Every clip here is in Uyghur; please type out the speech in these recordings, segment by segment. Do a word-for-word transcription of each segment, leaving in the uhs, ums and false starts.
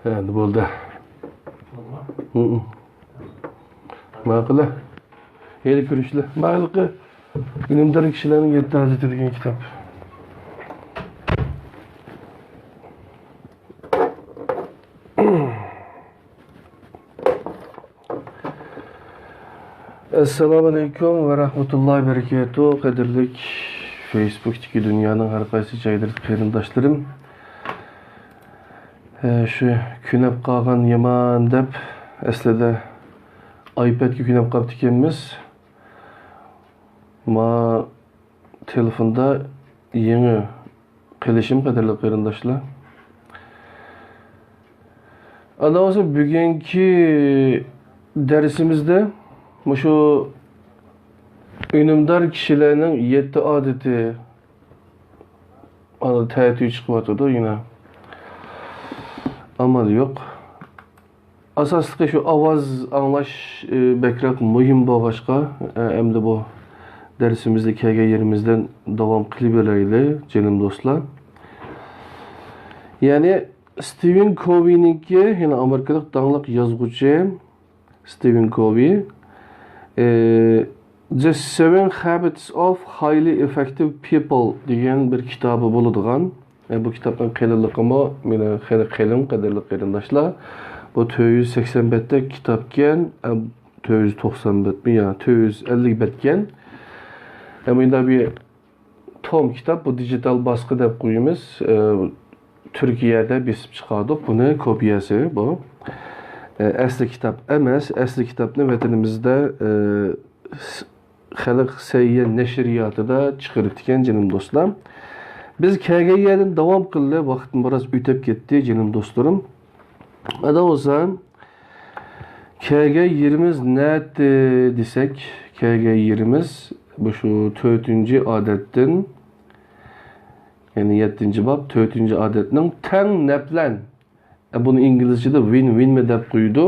ئەمدى بولدى. ماقۇل. ھېلى كۆرۈشلە. ماقۇل. ئۈنۈمدار كىشىلەرنىڭ يەتتە ئادىتى دېگەن كىتاب. ئەسسالامۇئەلەيكۇم ۋە رەھمەتۇللاھى ۋە بەرىكاتۇھ. قەدىرلىك فېيسبۇكتىكى دۇنيانىڭ ھەر قايسى جايلىرىدىكى قېرىنداشلىرىم. ئە، شۇ كۆنۈپ قالغان يامان دەپ، ئەسلىدە ئايپەدكە كۆنۈپ قاپتىكەنمىز. ما تېلېفوندا يېڭى قىلىشىم، قەدىرلىك قېرىنداشلار. ئانا بولسا بۈگۈنكى دەرسىمىزدە مۇشۇ ئۈنۈمدار كىشىلەرنىڭ يەتتە ئادىتى، ئانا تەتۈي چىقىۋاتىدۇ يەنە. ئامال يوق. ئاساسلىقى شۇ ئاۋاز ئاڭلاش، ئى، بەكرەك مۇھىم بولغاچقا، ئە، ئەمدى بۇ دەرسىمىزدە كەلگەن يېرىمىزدىن داۋام قىلىۋېرەيلى، جېنىم دوستلار. يەنى ستىۋېن كوۋىنىڭكى، يەنە ئامېرىكىلىق داڭلىق يازغۇچى ستىۋېن كوۋى، ئى، The Seven Habits of Highly Effective People دېگەن بىر كىتابى بولىدىغان. ئە، بۇ كىتابنىڭ قېلىنلىقىمۇ مېنىڭ خېلى قېلىن، قەدىرلىك قېرىنداشلار. بۇ تۆت يۈز سەكسەن بەتتەك كىتابكەن، ئە، تۆت يۈز توقسان بەتمۇ يا تۆت يۈز ئەللىك بەتكەن. ئە، مۇنداق بىر توم كىتاب، بۇ دىجىتال باسقا دەپ قويىمىز. ئە، تۈركىيەدە بېسىپ چىقاردۇق بۇنى، كوپىيەسى بۇ. ئە، ئەسلى كىتاب ئەمەس، ئەسلى كىتابنى ۋەتىنىمىزدە، ئە، خەلق سەھىيە نەشرىياتىدا چىقىرىپتىكەن، جېنىم دوستلار. بىز كەلگەن يەردىن داۋام قىلدى، ۋاقىتمۇ بىراز ئۆتۈپ كەتتى، جېنىم دوستلىرىم. ئادا بولسا، كەلگەن يېرىمىز نەتتى دېسەك، كەلگەن يېرىمىز مۇشۇ تۆتىنچى ئادەتتىن، يەنى يەتتىنچى باب، تۆتىنچى ئادەتنىڭ تەڭ نەپلەن، ئە، بۇنى ئىنگلىزچىدا ۋىن ۋىنمۇ دەپ قويىدۇ.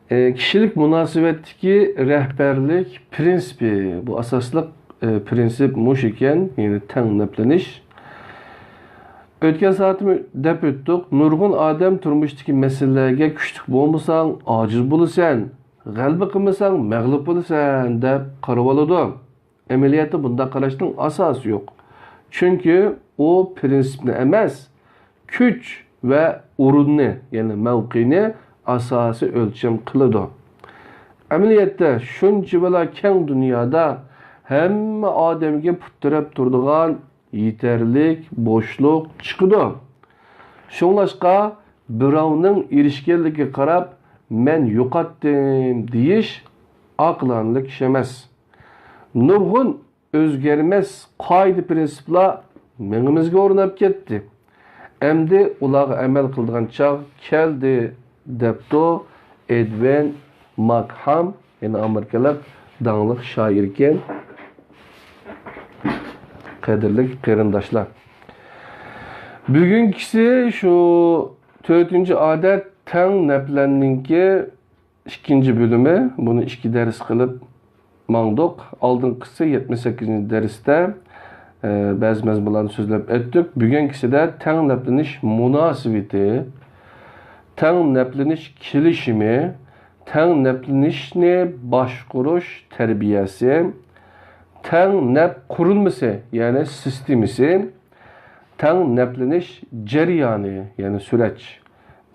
ئە، كىشىلىك مۇناسىۋەتتىكى رەھبەرلىك پىرىنسىپى، بۇ ئاساسلىق، ئە، پىرىنسىپ مۇشۇ ئىكەن، يەنى تەڭ نەپلىنىش. ئۆتكەن سائەتتىمۇ دەپ ئۆتتۇق، نۇرغۇن ئادەم تۇرمۇشتىكى مەسىلىلەرگە كۈچلۈك بولمىساڭ، ئاجىز بولىسەن، غەلىبە قىلمىساڭ، مەغلۇپ بولىسەن، دەپ قارىۋالىدۇ. ئەمەلىيەتتە بۇنداق قاراشنىڭ ئاساسى يوق. چۈنكى ئۇ پىرىنسىپنى ئەمەس، كۈچ ۋە ئورۇننى، يەنى مەۋقەنى ئاساسىي ئۆلچەم قىلىدۇ. ئەمەلىيەتتە شۇنچىۋالا كەڭ دۇنيادا ھەممە ئادەمگە پۇت تىرەپ تۇرىدىغان يېتەرلىك بوشلۇق چىقىدۇ. شۇڭلاشقا بىراۋنىڭ ئېرىشكەنلىكىگە قاراپ، مەن يوقاتتىم دېيىش ئاقىلانىلىك ئىش ئەمەس. نۇرغۇن ئۆزگەرمەس قائىدە-پىرىنسىپلار مېڭىمىزگە ئورناپ كەتتى. ئەمدى ئۇلارغا ئەمەل قىلىدىغان چاغ كەلدى، دەپتۇ ئېدۋىن ماكھام، يەنە ئامېرىكىلىق داڭلىق شائىركەن. قەدىرلىك قېرىنداشلار، بۈگۈنكىسى شۇ تۆتىنچى ئادەت تەڭ نەپلەننىڭكى ئىككىنچى بۆلۈمى، بۇنى ئىككى دەرس قىلىپ ماڭدۇق. ئالدىنقىسى يەتمىش سەككىزىنچى دەرستە، ئە، بەزى مەزمۇنلارنى سۆزلەپ ئۆتتۇق. بۈگۈنكىسىدە تەڭ نەپلىنىش مۇناسىۋىتى، تەڭ نەپلىنىش كېلىشىمى، تەڭ نەپلىنىشنى باشقۇرۇش تەربىيەسى، تەڭ نەپ قۇرۇلمىسى، يەنى سىستېمىسى، تەڭ نەپلىنىش جەريانى، يەنى سۈرەچ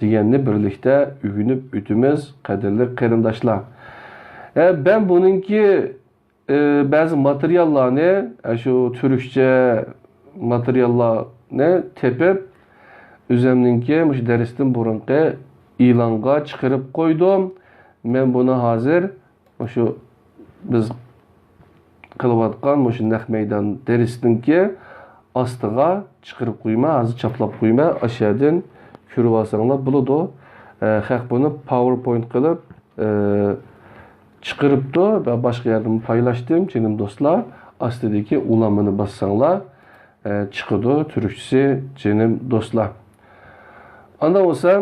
دېگەننى بىرلىكتە ئۆگىنىپ ئۆتىمىز، قەدىرلىك قېرىنداشلار. ئە، مەن بۇنىڭكى، ئە، بەزى ماتېرىياللارنى، ئە، شۇ تۈركچە ماتېرىياللارنى تېپىپ، ئۆزۈمنىڭكى مۇشۇ دەرستىن بۇرۇنقى ئېلانغا چىقىرىپ قويدۇم. مەن بۇنى ھازىر مۇشۇ بىز قىلىۋاتقان مۇشۇ نەق مەيدان دەرسنىڭكى ئاستىغا چىقىرىپ قويىمەن، ھازىر چاپلاپ قويىمەن، ئاشۇ يەردىن كۆرۈۋالساڭلار بولىدۇ. ئە، خەق بۇنى پاۋېرپوينت قىلىپ، ئە، چىقىرىپتۇ، مەن باشقا يەردىمۇ پايلاشتىم، جېنىم دوستلار. ئاستىدىكى ئۇلانمىنى باسساڭلار، ئە، چىقىدۇ تۈركچىسى، جېنىم دوستلار. ئانداق بولسا،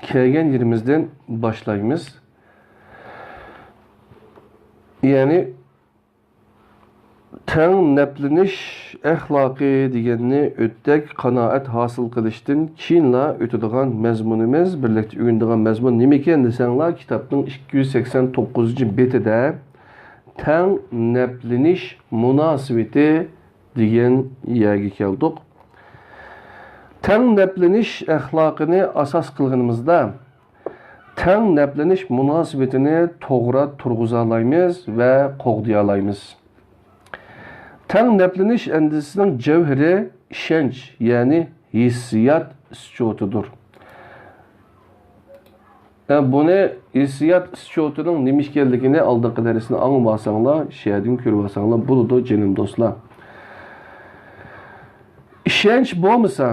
كەلگەن يېرىمىزدىن باشلايمىز. يەنى تەڭ نەپلىنىش ئەخلاقى دېگەننى ئۆتتەك، قانائەت ھاسىل قىلىشتىن كېيىنلا ئۆتىدىغان مەزمۇنىمىز. بىرلىكتە ئۆگىنىدىغان مەزمۇن نېمىكەن دېسەڭلار، كىتابنىڭ ئىككى يۈز سەكسەن توققۇزىنچى بېتىدە تەڭ نەپلىنىش مۇناسىۋىتى دېگەن يەرگە كەلدۇق. تەڭ نەپلىنىش ئەخلاقىنى ئاساس قىلغىنىمىزدا، تەڭ نەپلىنىش مۇناسىۋىتىنى توغرا تۇرغۇزالايمىز ۋە قوغدىيالايمىز. تەڭ نەپلىنىش ئەندىزىسىنىڭ جەۋھىرى ئىشەنچ، يەنى ھېسسىيات ئىسچوتىدۇر. ئە، بۇنى، ھېسسىيات ئىسچوتىنىڭ نېمە ئىكەنلىكىنى ئالدىنقى دەرسنى ئاڭلىۋالساڭلار، شۇ يەردىن كۆرۈۋالساڭلار بولىدۇ، جېنىم دوستلار. ئىشەنچ بولمىسا،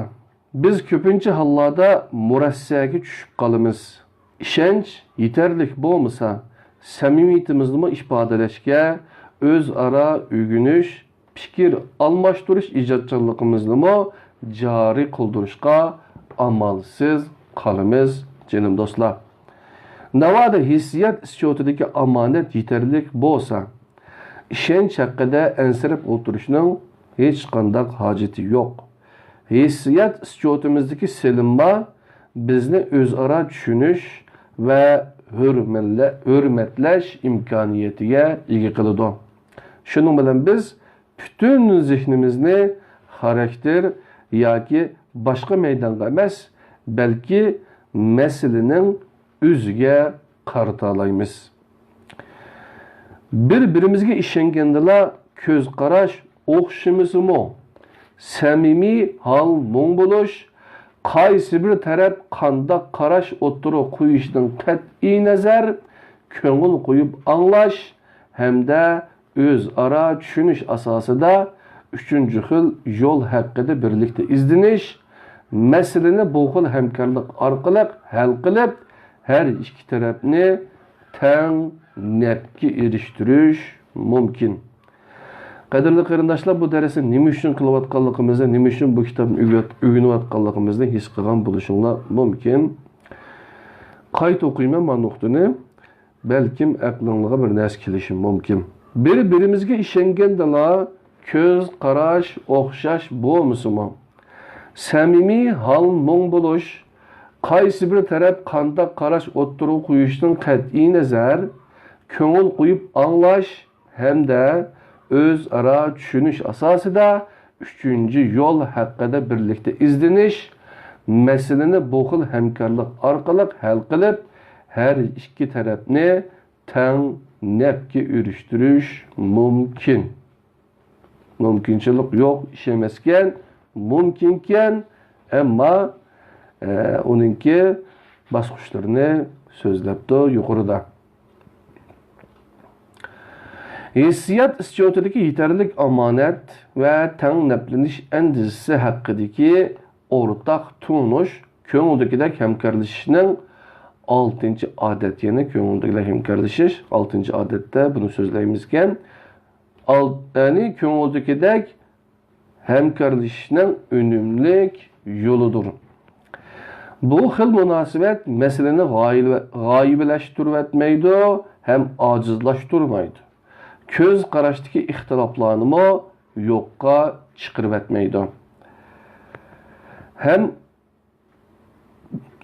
بىز كۆپىنچە ھاللاردا مۇرەسسەگە چۈشۈپ قالىمىز. ئىشەنچ يېتەرلىك بولمىسا، سەمىمىيىتىمىزنىمۇ ئىپادىلەشكە، ئۆزئارا ئۆگىنىش، پىكىر ئالماشتۇرۇش ئىجادچانلىقىمىزنىمۇ جارى قىلدۇرۇشقا ئامالسىز قالىمىز، جېنىم دوستلار. ناۋادا ھېسسىيات ئىسچوتىدىكى ئامانەت يېتەرلىك بولسا، ئىشەنچ ھەققىدە ئەنسىرەپ ئولتۇرۇشنىڭ ھېچقانداق ھاجىتى يوق. ھېسسىيات ئىسچوتىمىزدىكى سېلىنما بىزنى ئۆزئارا چۈشىنىش ۋە ھۆرمەتلە-، ھۆرمەتلەش ئىمكانىيىتىگە ئىگە قىلىدۇ. شۇنىڭ بىلەن بىز پۈتۈن زېھنىمىزنى خاراكتېر ياكى باشقا مەيدانغا ئەمەس، بەلكى مەسىلىنىڭ ئۆزىگە قارىتالايمىز. بىر-بىرىمىزگە ئىشەنگەندىلا، كۆز قاراش ئوخشىمىسىمۇ، سەمىمىي ھال-مۇڭ بولۇش، قايسى بىر تەرەپ قانداق قاراش ئوتتۇرىغا قويۇشىدىن قەتئىينەزەر، كۆڭۈل قويۇپ ئاڭلاش ھەمدە ئۆزئارا چۈشىنىش ئاساسىدا ئۈچىنچى خىل يول ھەققىدە بىرلىكتە ئىزدىنىش، مەسىلىنى بۇ خىل ھەمكارلىق ئارقىلىق ھەل قىلىپ، ھەر ئىككى تەرەپنى تەڭ نەپكە ئېرىشتۈرۈش مۇمكىن. قەدىرلىك قېرىنداشلار، بۇ دەرسنى نېمە ئۈچۈن قىلىۋاتقانلىقىمىزنى، نېمە ئۈچۈن بۇ كىتابنى ئۆگەت-، ئۆگىنىۋاتقانلىقىمىزنى ھېس قىلغان بولۇشۇڭلار مۇمكىن. قايتا ئوقۇيمەن مانا نۇقتىنى. بەلكىم ئەقلىڭلارغا بىر نەرسە كېلىشى مۇمكىن. بىر-بىرىمىزگە ئىشەنگەندىلا، كۆز قاراش ئوخشاش بولمىسىمۇ، سەمىمىي ھال-مۇڭ بولۇش، قايسى بىر تەرەپ قانداق قاراش ئوتتۇرىغا قويۇشتىن قەتئىينەزەر، كۆڭۈل قويۇپ ئاڭلاش، ھەمدە ئۆزئارا چۈشىنىش ئاساسىدا ئۈچىنچى يول ھەققىدە بىرلىكتە ئىزدىنىش، مەسىلىنى بۇ خىل ھەمكارلىق ئارقىلىق ھەل قىلىپ، ھەر ئىككى تەرەپنى تەڭ نەپكە ئېرىشتۈرۈش مۇمكىن. مۇمكىنچىلىك يوق ئىش ئەمەسكەن، مۇمكىنكەن، ئەمما، ئە، ئۇنىڭكى باسقۇچلىرىنى سۆزلەپتۇ يۇقىرىدا. ھېسسىيات ئىسچوتىدىكى يېتەرلىك ئامانەت ۋە تەڭ نەپلىنىش ئەندىزىسى ھەققىدىكى ئورتاق تونۇش كۆڭۈلدىكىدەك ھەمكارلىشىشنىڭ ئالتىنچى ئادەت، يەنى كۆڭۈلدىكىدەك ھەمكارلىشىش ئالتىنچى ئادەتتە بۇنى سۆزلەيمىزكەن. ئال-، يەنى كۆڭۈلدىكىدەك ھەمكارلىشىشنىڭ ئۈنۈملۈك يولىدۇر. بۇ خىل مۇناسىۋەت مەسىلىنى غايىۋە-، غايىۋىلەشتۈرۈۋەتمەيدۇ ھەم ئاجىزلاشتۇرمايدۇ. كۆز قاراشتىكى ئىختىلاپلارنىمۇ يوققا چىقىرىۋەتمەيدۇ. ھەم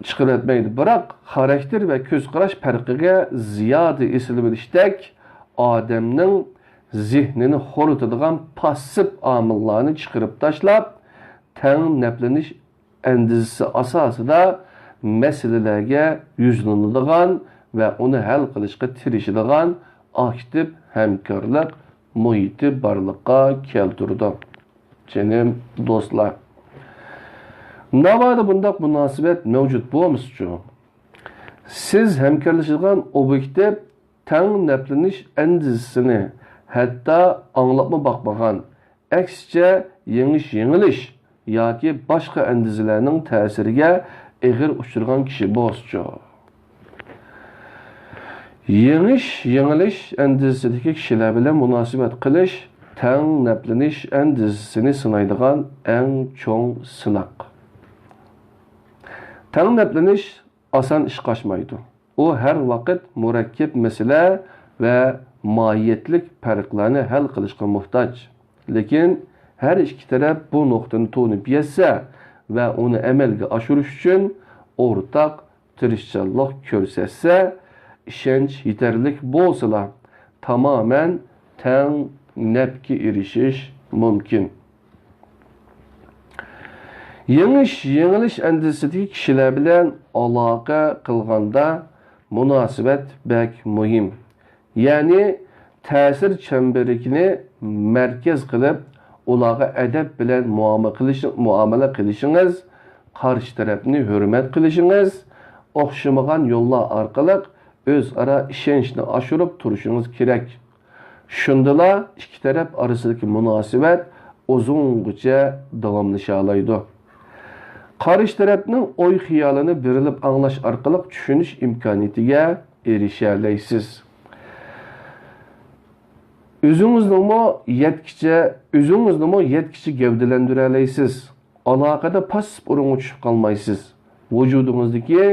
چىقىرىۋەتمەيدۇ. بىراق، خاراكتېر ۋە كۆز قاراش پەرقىگە زىيادە ئېسىلىۋېلىشتەك ئادەمنىڭ زېھنىنى خورىتىدىغان پاسسىپ ئامىللارنى چىقىرىپ تاشلاپ، تەڭ نەپلىنىش ئەندىزىسى ئاساسىدا مەسىلىلەرگە يۈزلىنىدىغان ۋە ئۇنى ھەل قىلىشقا تىرىشىدىغان ئاكتىپ ھەمكارلىق مۇھىتى بارلىققا كەلتۈرىدۇ. جېنىم دوستلار، ناۋادا بۇنداق مۇناسىۋەت مەۋجۇت بولمىسىچۇ؟ سىز ھەمكارلىشىدىغان ئوبيېكتىپ تەڭ نەپلىنىش ئەندىزىسىنى ھەتتا ئاڭلاپمۇ باقمىغان، ئەكسىچە، يېڭىش-يېڭىلىش ياكى باشقا ئەندىزىلەرنىڭ تەسىرىگە ئېغىر ئۇچرىغان كىشى بولسىچۇ؟ يېڭىش-يېڭىلىش ئەندىزىسىدىكى كىشىلەر بىلەن مۇناسىۋەت قىلىش تەڭ نەپلىنىش ئەندىزىسىنى سىنايدىغان ئەڭ چوڭ سىناق. تەڭ نەپلىنىش ئاسان ئىشقا ئاشمايدۇ. ئۇ ھەر ۋاقىت مۇرەككەپ مەسىلە ۋە ماھىيەتلىك پەرقلەرنى ھەل قىلىشقا موھتاج. لېكىن ھەر ئىككى تەرەپ بۇ نۇقتىنى تونۇپ يەتسە ۋە ئۇنى ئەمەلگە ئاشۇرۇش ئۈچۈن ئورتاق تىرىشچانلىق كۆرسەتسە، ئىشەنچ يېتەرلىك بولسىلا، تامامەن تەڭ نەپكە ئېرىشىش مۇمكىن. يېڭىش، يېڭىلىش ئەندىزىسىدىكى كىشىلەر بىلەن ئالاقە قىلغاندا مۇناسىۋەت بەك مۇھىم. يەنى تەسىر چەمبىرىكىنى مەركەز قىلىپ، ئۇلارغا ئەدەپ بىلەن مۇئامىلە قىلىشىڭ-، مۇئامىلە قىلىشىڭىز، قارشى تەرەپنى ھۆرمەت قىلىشىڭىز، ئوخشىمىغان يوللار ئارقىلىق ئۆزئارا ئىشەنچنى ئاشۇرۇپ تۇرۇشىڭىز كېرەك. شۇندىلا ئىككى تەرەپ ئارىسىدىكى مۇناسىۋەت ئۇزۇنغىچە داۋاملىشالايدۇ. قارشى تەرەپنىڭ ئوي-خىيالىنى بېرىلىپ ئاڭلاش ئارقىلىق چۈشىنىش ئىمكانىيىتىگە ئېرىشەلەيسىز. ئۆزىڭىزنىڭمۇ يەتكىچە، ئۆزىڭىزنىمۇ يەتكىچە گەۋدىلەندۈرەلەيسىز. ئالاقىدە پاسسىپ ئورۇنغا چۈشۈپ قالمايسىز. ۋۇجۇدىڭىزدىكى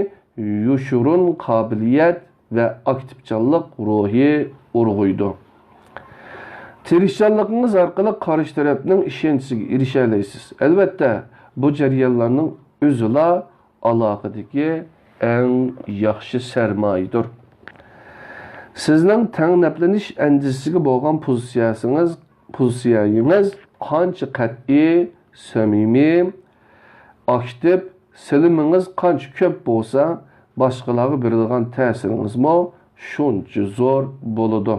يوشۇرۇن قابىلىيەت ۋە ئاكتىپچانلىق روھى ئۇرغۇيدۇ. تىرىشچانلىقىڭىز ئارقىلىق قارشى تەرەپنىڭ ئىشەنچىسىگە ئېرىشەلەيسىز. ئەلۋەتتە، بۇ جەريانلارنىڭ ئۆزىلا ئالاقىدىكى ئەڭ ياخشى سەرمايىدۇر. سىزنىڭ تەڭ نەپلىنىش ئەندىزىسىگە بولغان پوزىتسىيەسىڭىز، پوزىتسىيەڭىز قانچە قەتئىي، سەمىمىي، ئاكتىپ، سېلىمىڭىز قانچە كۆپ بولسا، باشقىلارغا بېرىدىغان تەسىرىڭىزمۇ شۇنچە زور بولىدۇ.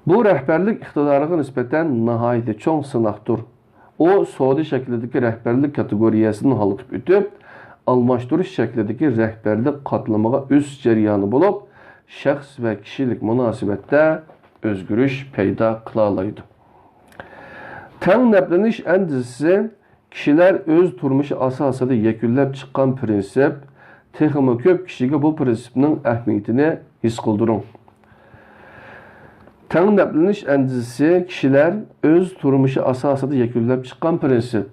بۇ رەھبەرلىك ئىقتىدارىغا نىسبەتەن ناھايىتى چوڭ سىناقتۇر. ئۇ سودا شەكلىدىكى رەھبەرلىك كاتېگورىيەسىدىن ھالقىپ ئۆتۈپ، ئالماشتۇرۇش شەكلىدىكى رەھبەرلىك قاتلىمىغا ئۆسۈش جەريانى بولۇپ، شەخس ۋە كىشىلىك مۇناسىۋەتتە ئۆزگىرىش پەيدا قىلالايدۇ. تەڭ نەپلىنىش ئەندىزىسى كىشىلەر ئۆز تۇرمۇشى ئاساسىدا يەكۈنلەپ چىققان پىرىنسىپ، تېخىمۇ كۆپ كىشىگە بۇ پىرىنسىپنىڭ ئەھمىيىتىنى ھېس قىلدۇرۇڭ. تەڭ نەپلىنىش ئەندىزىسى كىشىلەر ئۆز تۇرمۇشى ئاساسىدا يەكۈنلەپ چىققان پىرىنسىپ،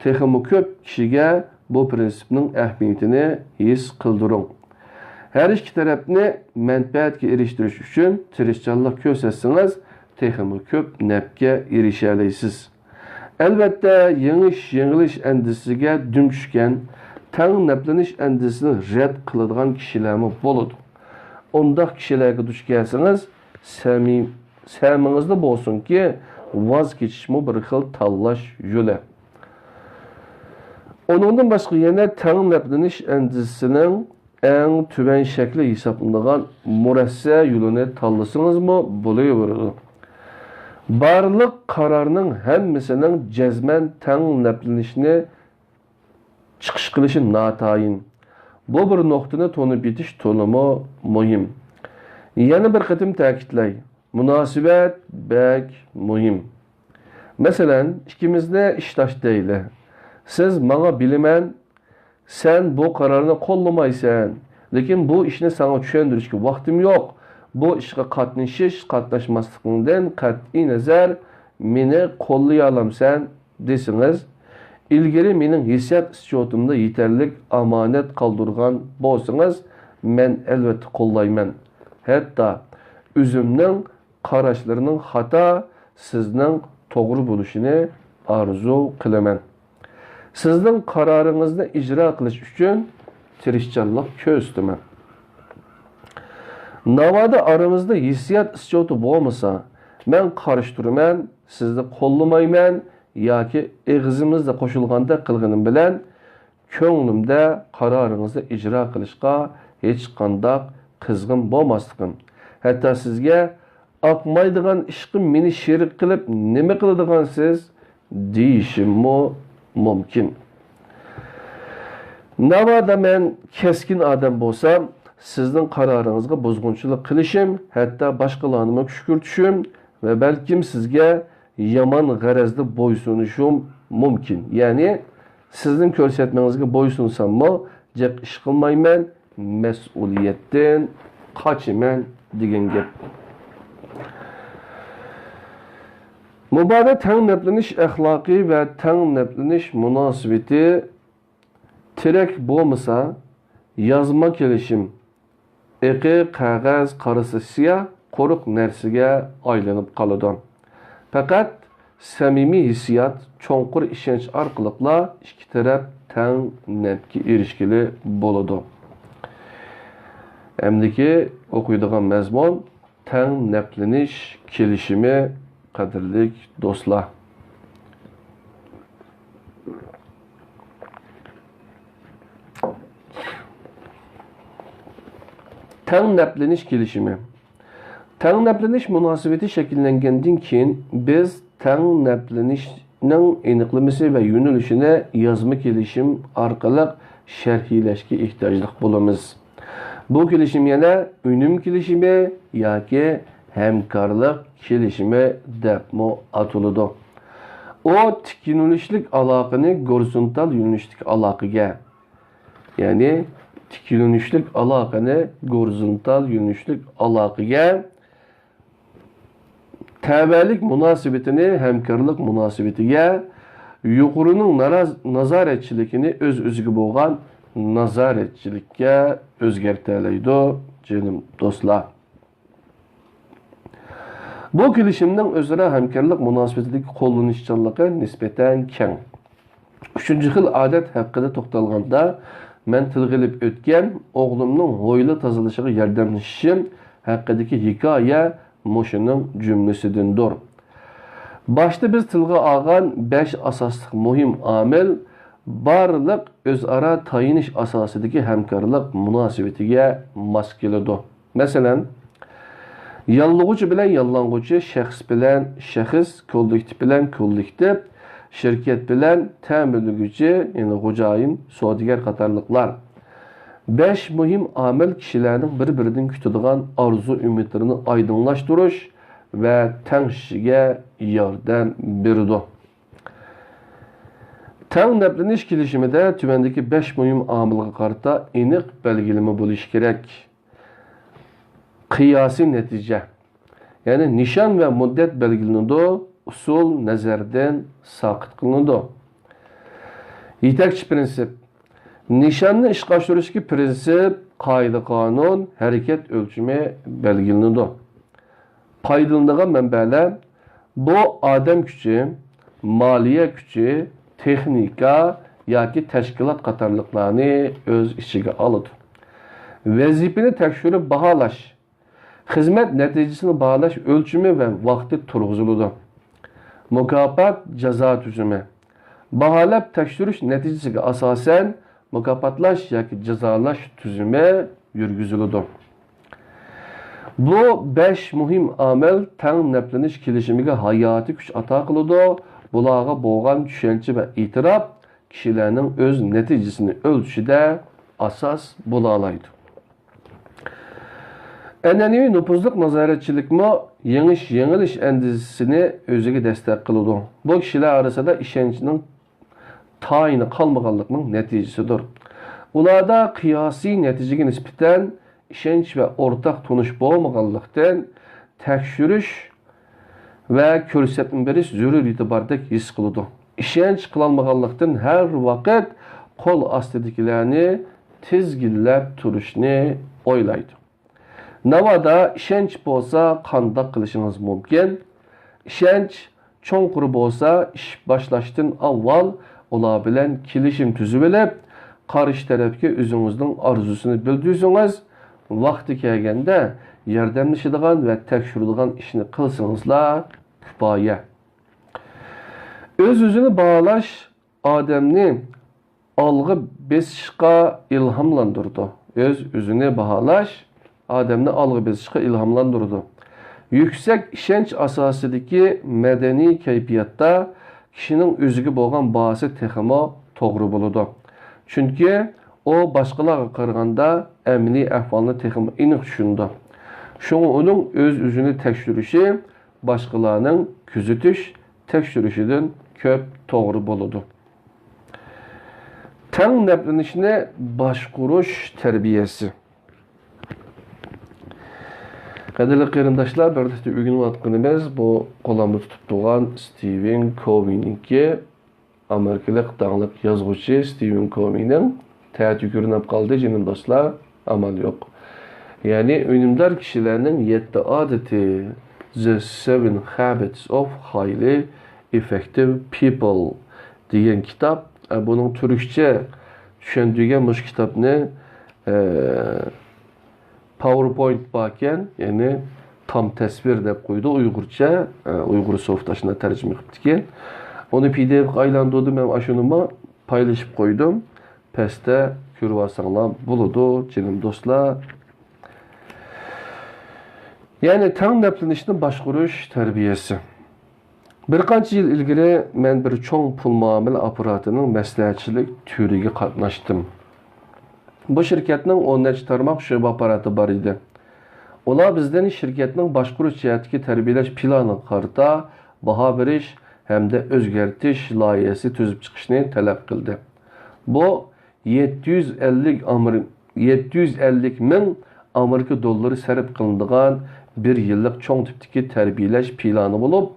تېخىمۇ كۆپ كىشىگە بۇ پىرىنسىپنىڭ ئەھمىيىتىنى ھېس قىلدۇرۇڭ. ھەر ئىككى تەرەپنى مەنپەئەتكە ئېرىشتۈرۈش ئۈچۈن تىرىشچانلىق كۆرسەتسىڭىز، تېخىمۇ كۆپ نەپكە ئېرىشەلەيسىز. ئەلۋەتتە، يېڭىش، يېڭىلىش ئەندىزىسىگە دۈم چۈشكەن، تەڭ نەپلىنىش ئەندىزىسىنى رەت قىلىدىغان كىشىلەرمۇ بولىدۇ. ئۇنداق كىشىلەرگە دۇچ كەلسىڭىز، سەمىم-، سەمىڭىزدە بولسۇنكى، ۋاز كېچىشمۇ بىر خىل تاللاش يولى. ئۇنىڭدىن باشقا يەنە تەڭ نەپلىنىش ئەندىزىسىنىڭ ئەڭ تۆۋەن شەكلى ھېسابلىنىدىغان مۇرەسسە يولىنى تاللىسىڭىزمۇ بولۇۋېرىدۇ. بارلىق قارارنىڭ ھەممىسىنىڭ جەزمەن تەڭ نەپلىنىشنى چىقىش قىلىشى ناتايىن. بۇ بىر نۇقتىنى تونۇپ يېتىش تولىمۇ مۇھىم. يەنە بىر قېتىم تەكىتلەي، مۇناسىۋەت بەك مۇھىم. مەسىلەن، ئىككىمىزنى ئىشداش دەيلى. سىز ماڭا بىلىمەن، سەن بۇ قارارنى قوللىمايسەن، لېكىن بۇ ئىشنى ساڭا چۈشەندۈرۈشكە ۋاقتىم يوق. بۇ ئىشقا قاتنىشىش، قاتناشماسلىقىڭدىن قەتئىينەزەر، مېنى قوللىيالامسەن دېسىڭىز، ئىلگىرى مېنىڭ ھېسسىيات ئىسچوتۇمدا يېتەرلىك ئامانەت قالدۇرغان بولسىڭىز، مەن ئەلۋەتتە قوللايمەن. ھەتتا ئۆزۈمنىڭ قاراشلىرىنىڭ خاتا، سىزنىڭ توغرا بولۇشىنى ئارزۇ قىلىمەن. سىزنىڭ قارارىڭىزنى ئىجرا قىلىش ئۈچۈن تىرىشچانلىق كۆرسىتىمەن. ناۋادا ئارىمىزدا ھېسسىيات ئىسچوتى بولمىسا، مەن قارشى تۇرىمەن، سىزنى قوللىمايمەن ياكى ئېغىزىمىزدا قوشۇلغاندەك قىلغىنىم بىلەن، كۆڭلۈمدە قارارىڭىزنى ئىجرا قىلىشقا ھېچقانداق قىزغىن بولماسلىقىم، ھەتتا سىزگە «ئاقمايدىغان ئىشقا مېنى شېرىك قىلىپ نېمە قىلىدىغانسىز؟» دېيىشىممۇ مۇمكىن. ناۋادا مەن كەسكىن ئادەم بولسام، سىزنىڭ قارارىڭىزغا بۇزغۇنچىلىق قىلىشىم، ھەتتا باشقىلارنىمۇ كۈشكۈرتۈشۈم ۋە بەلكىم سىزگە يامان غەرەزدە بويسۇنۇشۇم مۇمكىن. يەنى، سىزنىڭ كۆرسەتمىڭىزگە بويسۇنساممۇ، جىق ئىش قىلمايمەن، مەسئۇلىيەتتىن قاچىمەن دېگەن گەپ. مۇبادا تەڭ نەپلىنىش ئەخلاقى ۋە تەڭ نەپلىنىش مۇناسىۋىتى تىرەك بولمىسا، يازما كېلىشىم، ئېقى قەغەز قارىسا سىياھ، قۇرۇق نەرسىگە ئايلىنىپ قالىدۇ. پەقەت سەمىمىي ھېسسىيات، چوڭقۇر ئىشەنچ ئارقىلىقلا ئىككى تەرەپ تەڭ نەپكە ئېرىشكىلى بولىدۇ. ئەمدىكى ئوقۇيدىغان مەزمۇن تەڭ نەپلىنىش كېلىشىمى، قەدىرلىك دوستلار. تەڭ نەپلىنىش كېلىشىمى. تەڭ نەپلىنىش مۇناسىۋىتى شەكىللەنگەندىن كېيىن، بىز تەڭ نەپلىنىشنىڭ ئېنىقلىمىسى ۋە يۆنىلىشىنى يازما كېلىشىم ئارقىلىق شەرھلەشكە ئېھتىياجلىق بولىمىز. بۇ كېلىشىم يەنە ئۈنۈم كېلىشىمى ياكى ھەمكارلىق كېلىشىمى دەپمۇ ئاتىلىدۇ. ئۇ تىك يۆنىلىشلىك ئالاقىنى گورىزونتال يۆنىلىشلىك ئالاقىگە، يەنى تىك يۆنىلىشلىك ئالاقىنى گورىزونتال يۆنىلىشلىك ئالاقىگە، تەۋەلىك مۇناسىۋىتىنى ھەمكارلىق مۇناسىۋىتىگە، يۇقىرىنىڭ ناراز-، نازارەتچىلىكىنى ئۆز-ئۆزىگە بولغان نازارەتچىلىككە ئۆزگەرتەلەيدۇ، جېنىم دوستلار. بۇ كېلىشىمنىڭ ئۆزئارا ھەمكارلىق مۇناسىۋىتىدىكى قوللىنىشچانلىقى نىسبەتەن كەڭ. ئۈچىنچى خىل ئادەت ھەققىدە توختالغاندا، مەن تىلغا ئېلىپ ئۆتكەن ئوغلۇمنىڭ ھويلا تازىلىشىغا ياردەملىشىشىم ھەققىدىكى ھېكايە مۇشۇنىڭ جۈملىسىدىندۇر. باشتا بىز تىلغا ئالغان بەش ئاساسلىق مۇھىم ئامىل بارلىق ئۆزئارا تايىنىش ئاساسىدىكى ھەمكارلىق مۇناسىۋىتىگە ماس كېلىدۇ. مەسىلەن، ياللىغۇچى بىلەن ياللانغۇچى، شەخس بىلەن شەخس، كوللېكتىپ بىلەن كوللېكتىپ، شىركەت بىلەن تەمىنلىگۈچى، يەنى خوجايىن، سودىگەر قاتارلىقلار. بەش مۇھىم ئامىل كىشىلەرنىڭ بىر-بىرىدىن كۈتىدىغان ئارزۇ-ئۈمىدلىرىنى ئايدىڭلاشتۇرۇش ۋە تەڭشىشىگە ياردەم بېرىدۇ. تەڭ نەپلىنىش كېلىشىمىدە تۆۋەندىكى بەش مۇھىم ئامىلغا قارىتا ئېنىق بەلگىلىمە بولۇشى كېرەك. قىياسىي نەتىجە، يەنى نىشان ۋە مۇددەت بەلگىلىنىدۇ، ئۇسۇل نەزەردىن ساقىت قىلىنىدۇ. يېتەكچى پىرىنسىپ، نىشاننى ئىشقا ئاشۇرۇشتىكى پىرىنسىپ، قائىدە-قانۇن، ھەرىكەت ئۆلچىمى بەلگىلىنىدۇ. پايدىلىنىدىغان مەنبەلەر، بۇ ئادەم كۈچى، مالىيە كۈچى، تېخنىكا ياكى تەشكىلات قاتارلىقلارنى ئۆز ئىچىگە ئالىدۇ. ۋەزىپىنى تەكشۈرۈپ باھالاش، خىزمەت نەتىجىسىنى باھالاش ئۆلچىمى ۋە ۋاقتى تۇرغۇزۇلىدۇ. مۇكاپات، جازا تۈزۈمى، باھالاپ تەكشۈرۈش نەتىجىسىگە ئاساسەن مۇكاپاتلاش ياكى جازالاش تۈزۈمى يۈرگۈزۈلىدۇ. بۇ بەش مۇھىم ئامىل تەڭ نەپلىنىش كېلىشىمىگە ھاياتىي كۈچ ئاتا قىلىدۇ. بۇلارغا بولغان چۈشەنچە ۋە ئېتىراپ كىشىلەرنىڭ ئۆز نەتىجىسىنى ئۆلچىشىدە ئاساس بولالايدۇ. ئەنئەنىۋى نوپۇزلۇق نازارەتچىلىكمۇ يېڭىش-يېڭىلىش ئەندىزىسىنى ئۆزىگە دەستەك قىلىدۇ. بۇ كىشىلەر ئارىسىدا ئىشەنچنىڭ تايىنى قالمىغانلىقنىڭ نەتىجىسىدۇر. ئۇلاردا قىياسىي نەتىجىگە نىسبەتەن ئىشەنچ ۋە ئورتاق تونۇش بولمىغانلىقتىن، تەكشۈرۈش ۋە كۆرسەتمە بېرىش زۆرۈرىيىتى باردەك ھېس قىلىدۇ. ئىشەنچ قىلالمىغانلىقتىن، ھەر ۋاقىت قول ئاستىدىكىلەرنى تىزگىنلەپ تۇرۇشنى ئويلايدۇ. ناۋادا ئىشەنچ بولسا، قانداق قىلىشىڭىز مۇمكىن؟ ئىشەنچ چوڭقۇر بولسا، ئىش باشلاشتىن ئاۋۋال ئۇلار بىلەن كېلىشىم تۈزۈۋېلىپ، قارشى تەرەپكە ئۆزىڭىزنىڭ ئارزۇسىنى بىلدۈرسىڭىز، ۋاقتى كەلگەندە ياردەملىشىدىغان ۋە تەكشۈرىدىغان ئىشنى قىلسىڭىزلا كۇپايە. ئۆز-ئۆزىنى باھالاش ئادەمنى ئالغا بېسىشقا ئىلھاملاندۇرىدۇ. ئۆز-ئۆزىنى باھالاش ئادەمنى ئالغا بېسىشقا ئىلھاملاندۇرىدۇ. يۈكسەك ئىشەنچ ئاساسىدىكى مەدەنىي كەيپىياتتا كىشىنىڭ ئۆزىگە بولغان باھاسى تېخىمۇ توغرا بولىدۇ. چۈنكى ئۇ باشقىلارغا قارىغاندا ئەمەلىي ئەھۋالنى تېخىمۇ ئېنىق چۈشىنىدۇ. شۇڭا ئۇنىڭ ئۆز-ئۆزىنى تەكشۈرۈشى باشقىلارنىڭ كۆزىتىش، تەكشۈرۈشىدىن كۆپ توغرا بولىدۇ. تەڭ نەپلىنىشنى باشقۇرۇش تەربىيەسى. قەدىرلىك قېرىنداشلار، بىرلىكتە ئۆگىنىۋاتقىنىمىز بۇ قولۇمدا تۇتۇپ تۇرغان ستىۋېن كوۋېينىڭكى، ئامېرىكىلىق داڭلىق يازغۇچى ستىۋېن كوۋېينىڭ، تەتۈگۈرۈنۈپ قالدى، جېنىم دوستلار، ئامال يوق. يەنى ئۈنۈمدار كىشىلەرنىڭ يەتتە ئادىتى، The Seven Habits of Highly Effective People دېگەن كىتاب. ئە، بۇنىڭ تۈركچە چۈشەندۈرگەن مۇشۇ كىتابنى، ئە، PowerPoint باركەن، يەنى تام تەسۋىر دەپ قويدى ئۇيغۇرچە، ئە، ئۇيغۇر سوفت ئاشۇنداق تەرجىمە قىپتىكەن. ئۇنى پى دى ئېفقا ئايلاندۇردۇم ھەم ئاشۇنىمۇ پايلىشىپ قويدۇم. پەستە كۆرۈۋالساڭلار بولىدۇ، جېنىم دوستلار. يەنى تەڭ نەپلىنىشنى باشقۇرۇش تەربىيەسى. بىر قانچە يىل ئىلگىرى مەن بىر چوڭ پۇل مۇئامىلە ئاپپاراتىنىڭ مەسلىھەتچىلىك تۈرىگە قاتناشتىم. بۇ شىركەتنىڭ ئون نەچچە تارماق شۆبە ئاپپاراتى بار ئىدى. ئۇلار بىزدىن شىركەتنىڭ باشقۇرۇش جەھەتتىكى تەربىيەلەش پىلانىغا قارىتا باھا بېرىش ھەمدە ئۆزگەرتىش لايىھەسى تۈزۈپ چىقىشنى تەلەپ قىلدى. بۇ يەتتە يۈز ئەللىك ئامېر-، يەتتە يۈز ئەللىك مىڭ ئامېرىكا دوللىرى سەرپ قىلىنىدىغان بىر يىللىق چوڭ تىپتىكى تەربىيەلەش پىلانى بولۇپ،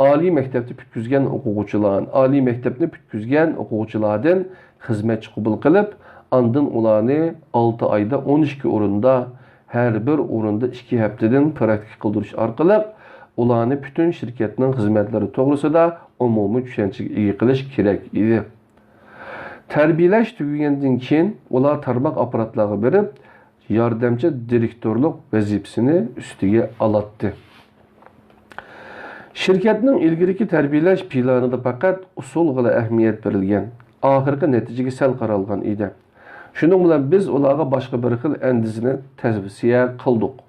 ئالىي مەكتەپنى پۈتكۈزگەن ئوقۇغۇچىلار، ئالىي مەكتەپنى پۈتكۈزگەن ئوقۇغۇچىلاردىن خىزمەتچى قوبۇل قىلىپ، ئاندىن ئۇلارنى ئالتە ئايدا ئون ئىككى ئورۇندا، ھەر بىر ئورۇندا ئىككى ھەپتىدىن پراكتىكا قىلدۇرۇش ئارقىلىق، ئۇلارنى پۈتۈن شىركەتنىڭ خىزمەتلىرى توغرىسىدا ئومۇمىي چۈشەنچىگە ئىگە قىلىش كېرەك ئىدى. تەربىيەلەش تۈگىگەندىن كېيىن، ئۇلار تارماق ئاپپاراتلارغا بېرىپ، ياردەمچى دىرېكتورلۇق ۋەزىپىسىنى ئۈستىگە ئالاتتى. شىركەتنىڭ ئىلگىرىكى تەربىيەلەش پىلانىدا پەقەت ئۇسۇلغىلا ئەھمىيەت بېرىلگەن، ئاخىرقى نەتىجىگە سەل قارالغان ئىدى. شۇنىڭ بىلەن بىز ئۇلارغا باشقا بىر خىل ئەندىزىنى تەۋسىيە قىلدۇق.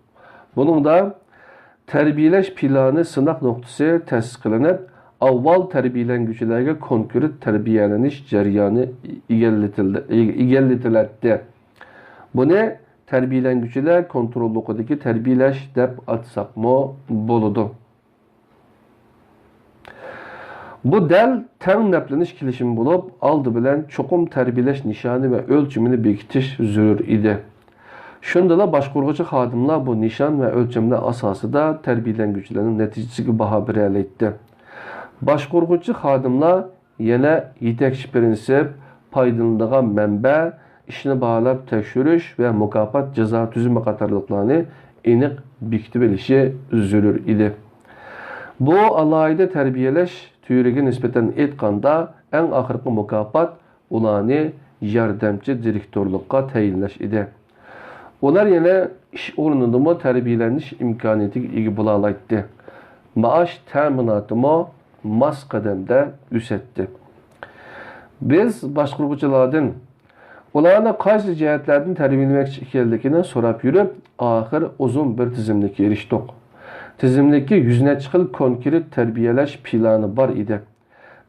بۇنىڭدا تەربىيەلەش پىلانى سىناق نۇقتىسى تەسىس قىلىنىپ، ئاۋۋال تەربىيەلەنگۈچىلەرگە كونكرېت تەربىيەلىنىش جەريانى ئىگىلىتىلدى-، ئىگىلىتىلەتتى. بۇنى تەربىيەلەنگۈچىلەر كونتروللۇقىدىكى تەربىيەلەش دەپ ئاتىساقمۇ بولىدۇ. بۇ دەل تەڭ نەپلىنىش كېلىشىمى بولۇپ، ئالدى بىلەن چوقۇم تەربىيەلەش نىشانى ۋە ئۆلچىمىنى بېكىتىش زۆرۈر ئىدى. شۇندىلا باشقۇرغۇچى خادىملار بۇ نىشان ۋە ئۆلچەملەر ئاساسىدا تەربىيەلەنگۈچىلەرنىڭ نەتىجىسىگە باھا بېرەلەيتتى. باشقۇرغۇچى خادىملار يەنە يېتەكچى پىرىنسىپ، پايدىلىنىدىغان مەنبە، ئىشنى باھالاپ تەكشۈرۈش ۋە مۇكاپات جازا تۈزۈمى قاتارلىقلارنى ئېنىق بېكىتىۋېلىشى زۆرۈر ئىدى. بۇ ئالاھىدە تەربىيەلەش تۈرىگە نىسبەتەن ئېيتقاندا، ئەڭ ئاخىرقى مۇكاپات ئۇلارنى ياردەمچى دىرېكتورلۇققا تەيىنلەش ئىدى. ئۇلار يەنە ئىش ئورنىدىمۇ تەربىيەلىنىش ئىمكانىيىتىگە ئىگە بولالايتتى. مائاش تەمىناتىمۇ ماس قەدەمدە ئۆسەتتى. بىز باشقۇرغۇچىلاردىن ئۇلارنى قايسى جەھەتلەردىن تەربىيەلىمەكچى ئىكەنلىكىنى سوراپ يۈرۈپ، ئاخىر ئۇزۇن بىر تىزىملىككە ئېرىشتۇق. تىزىملىككە يۈز نەچچە خىل كونكرېت تەربىيەلەش پىلانى بار ئىدى.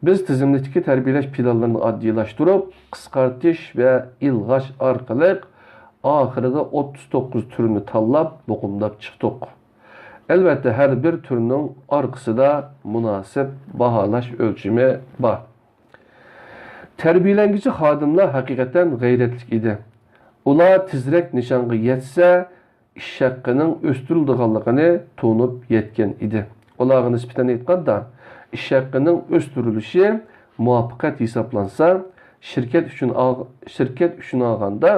بىز تىزىملىكتىكى تەربىيەلەش پىلانلىرىنى ئاددىيلاشتۇرۇپ، قىسقارتىش ۋە ئىلغاش ئارقىلىق ئاخىرىدا ئوتتۇز توققۇز تۈرنى تاللاپ، مۇقىملاپ چىقتۇق. ئەلۋەتتە، ھەر بىر تۈرنىڭ ئارقىسىدا مۇناسىپ باھالاش ئۆلچىمى بار. تەربىيەلەنگۈچى خادىملار ھەقىقەتەن غەيرەتلىك ئىدى. ئۇلار تېزرەك نىشانغا يەتسە، ئىش ھەققىنىڭ ئۆستۈرۈلىدىغانلىقىنى تونۇپ يەتكەن ئىدى. ئۇلارغا نىسبەتەن ئېيتقاندا، ئىش ھەققىنىڭ ئۆستۈرۈلۈشى مۇۋەپپەقىيەت ھېسابلانسا، شىركەت ئۈچۈن ئال-، شىركەت ئۈچۈن ئالغاندا،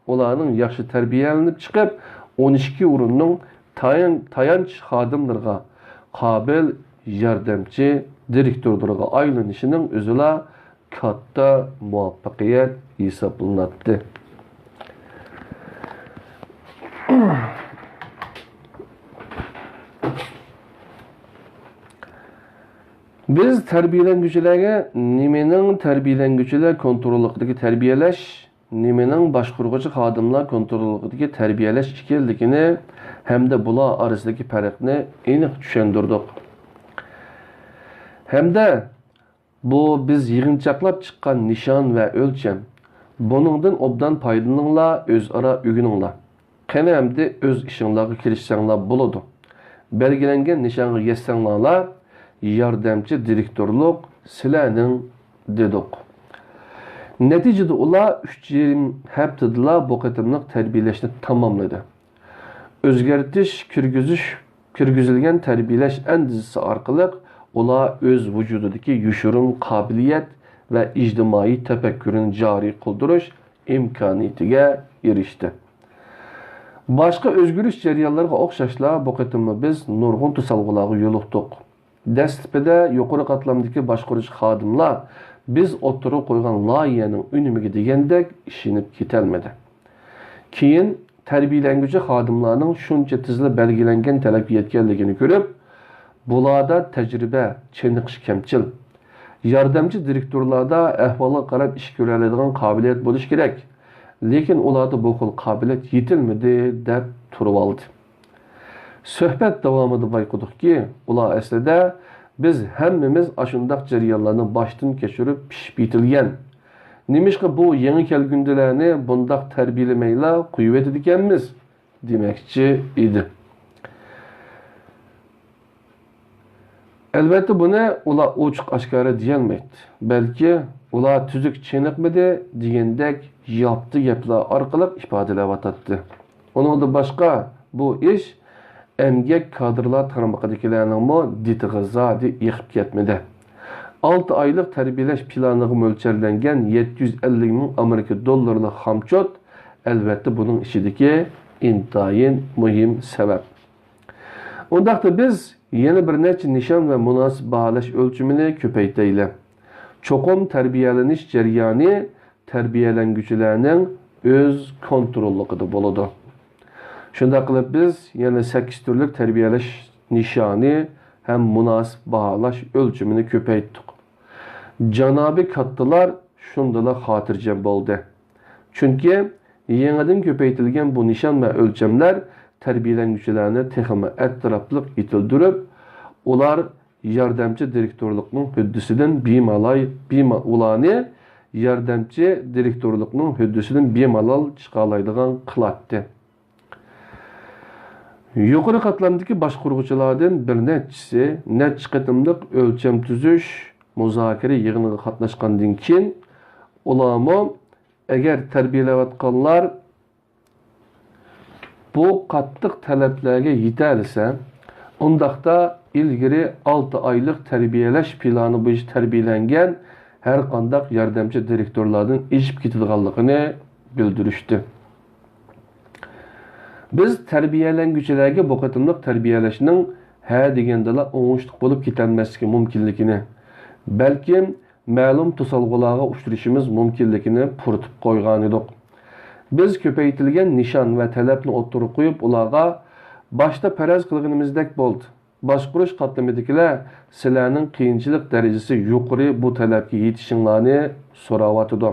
ئۇلارنىڭ ياخشى تەربىيەلىنىپ چىقىپ، ئون ئىككى ئورۇننىڭ تايان-، تايانچ خادىملىرىغا، قابىل ياردەمچى دىرېكتورلىرىغا ئايلىنىشىنىڭ ئۆزىلا كاتتا مۇۋەپپەقىيەت ھېسابلىناتتى. بىز تەربىيەلەنگۈچىلەرگە نېمىنىڭ تەربىيەلەنگۈچىلەر كونتروللۇقىدىكى تەربىيەلەش، نېمىنىڭ باشقۇرغۇچى خادىملار كونتروللۇقىدىكى تەربىيەلەش ئىكەنلىكىنى ھەمدە بۇلار ئارىسىدىكى پەرقنى ئېنىق چۈشەندۈردۇق. ھەمدە بۇ بىز يىغىنچاقلاپ چىققان نىشان ۋە ئۆلچەم. بۇنىڭدىن ئوبدان پايدىلىنىڭلار، ئۆزئارا ئۆگىنىڭلار. قېنى ئەمدى ئۆز ئىشىڭلارغا كىرىشسەڭلار بولىدۇ. بەلگىلەنگەن نىشانغا يەتسەڭلارلا، ياردەمچى دىرېكتورلۇق سىلەرنىڭ، دېدۇق. نەتىجىدە ئۇلار ئۈچ يېرىم ھەپتىدىلا بۇ قېتىملىق تەربىيەلەشنى تاماملىدى. ئۆزگەرتىش كىرگۈزۈش، كىرگۈزۈلگەن تەربىيەلەش ئەندىزىسى ئارقىلىق ئۇلار ئۆز ۋۇجۇدىدىكى يوشۇرۇن قابىلىيەت ۋە ئىجتىمائىي تەپەككۇرىنى جارى قىلدۇرۇش ئىمكانىيىتىگە ئېرىشتى. باشقا ئۆزگىرىش جەريانلىرىغا ئوخشاشلا، بۇ قېتىممۇ بىز نۇرغۇن توسالغۇلارغا يولۇقتۇق. دەسلىپىدە يۇقىرى قاتلامدىكى باشقۇرۇش خادىملار بىز ئوتتۇرىغا قويغان لايىھەنىڭ ئۈنۈمىگە دېگەندەك ئىشىنىپ كېتەلمىدى. كېيىن تەربىيەلەنگۈچى خادىملارنىڭ شۇنچە تېزلا بەلگىلەنگەن تەلەپكە يەتكەنلىكىنى كۆرۈپ، بۇلاردا تەجرىبە، چېنىقىش كەمچىل. ياردەمچى دىرېكتورلاردا ئەھۋالغا قاراپ ئىش كۆرەلەيدىغان قابىلىيەت بولۇشى كېرەك. لېكىن ئۇلاردا بۇ خىل قابىلىيەت يېتىلمىدى، دەپ تۇرۇۋالدى. سۆھبەت داۋامىدا بايقىدۇقكى، ئۇلار ئەسلىدە، بىز ھەممىمىز ئاشۇنداق جەريانلارنى باشتىن كەچۈرۈپ پىشىپ يېتىلگەن. نېمىشقا بۇ يېڭى كەلگۈندىلەرنى بۇنداق تەربىيەلىمەيلا قويۇۋېتىدىكەنمىز؟ دېمەكچى ئىدى. ئەلۋەتتە، بۇنى ئۇلار ئوچۇق-ئاشكارا دېيەلمەيتتى. بەلكى ئۇلار تۈزۈك چېنىقمىدى دېگەندەك ياپتى گەپلەر ئارقىلىق ئىپادىلەۋاتاتتى. ئۇنىڭدىن باشقا، بۇ ئىش ئەمگەك كادىرلار تارمىقىدىكىلەرنىڭمۇ دىتىغا زادى ئېقىپ كەتمىدى. ئالتە ئايلىق تەربىيەلەش پىلانىغا مۆلچەرلەنگەن يەتتە يۈز ئەللىك مىڭ ئامېرىكا دوللىرىلىق خامچوت، ئەلۋەتتە، بۇنىڭ ئىچىدىكى ئىنتايىن مۇھىم سەۋەب. ئۇنداقتا بىز يەنە بىر نەچچە نىشان ۋە مۇناسىپ باھالاش ئۆلچىمىنى كۆپەيتەيلى. چوقۇم تەربىيەلىنىش جەريانى تەربىيەلەنگۈچىلەرنىڭ ئۆز كونتروللۇقىدا بولىدۇ. شۇنداق قىلىپ، بىز يەنە سەككىز تۈرلۈك تەربىيەلەش نىشانى ھەم مۇناسىپ باھالاش ئۆلچىمىنى كۆپەيتتۇق. جانابىي كاتتىلار شۇندىلا خاتىرجەم بولدى. چۈنكى يېڭىدىن كۆپەيتىلگەن بۇ نىشان ۋە ئۆلچەملەر تەربىيەلەنگۈچىلەرنى تېخىمۇ ئەتراپلىق يېتىلدۈرۈپ، ئۇلار ياردەمچى دىرېكتورلۇقنىڭ ھۆددىسىدىن بىمالال، بىما-، ئۇلارنى ياردەمچى دىرېكتورلۇقنىڭ ھۆددىسىدىن بىمالال چىقالايدىغان قىلاتتى. يۇقىرى قاتلامدىكى باشقۇرغۇچىلاردىن بىر نەچچىسى نەچچە قېتىملىق ئۆلچەم تۈزۈش مۇزاكىرە يىغىنىغا قاتناشقاندىن كېيىن، ئۇلارمۇ ئەگەر تەربىيەلەۋاتقانلار بۇ قاتتىق تەلەپلەرگە يېتەلىسە، ئۇنداقتا ئىلگىرى ئالتە ئايلىق تەربىيەلەش پىلانى بويىچە تەربىيەلەنگەن ھەرقانداق ياردەمچى دىرېكتورلاردىن ئېشىپ كېتىدىغانلىقىنى بىلدۈرۈشتى. بىز تەربىيەلەنگۈچىلەرگە بۇ قېتىملىق تەربىيەلەشنىڭ ھە دېگەندىلا ئوڭۇشلۇق بولۇپ كېتەلمەسلىكى مۇمكىنلىكىنى، بەلكىم مەلۇم توسالغۇلارغا ئۇچرىشىمىز مۇمكىنلىكىنى پۇرىتىپ قويغانىدۇق. بىز كۆپەيتىلگەن نىشان ۋە تەلەپنى ئوتتۇرىغا قويۇپ، ئۇلارغا، باشتا پەرەز قىلغىنىمىزدەك بولدى. باشقۇرۇش قاتلىمىدىكىلەر سىلەرنىڭ قىيىنچىلىق دەرىجىسى يۇقىرى بۇ تەلەپكە يېتىشىڭلارنى سوراۋاتىدۇ.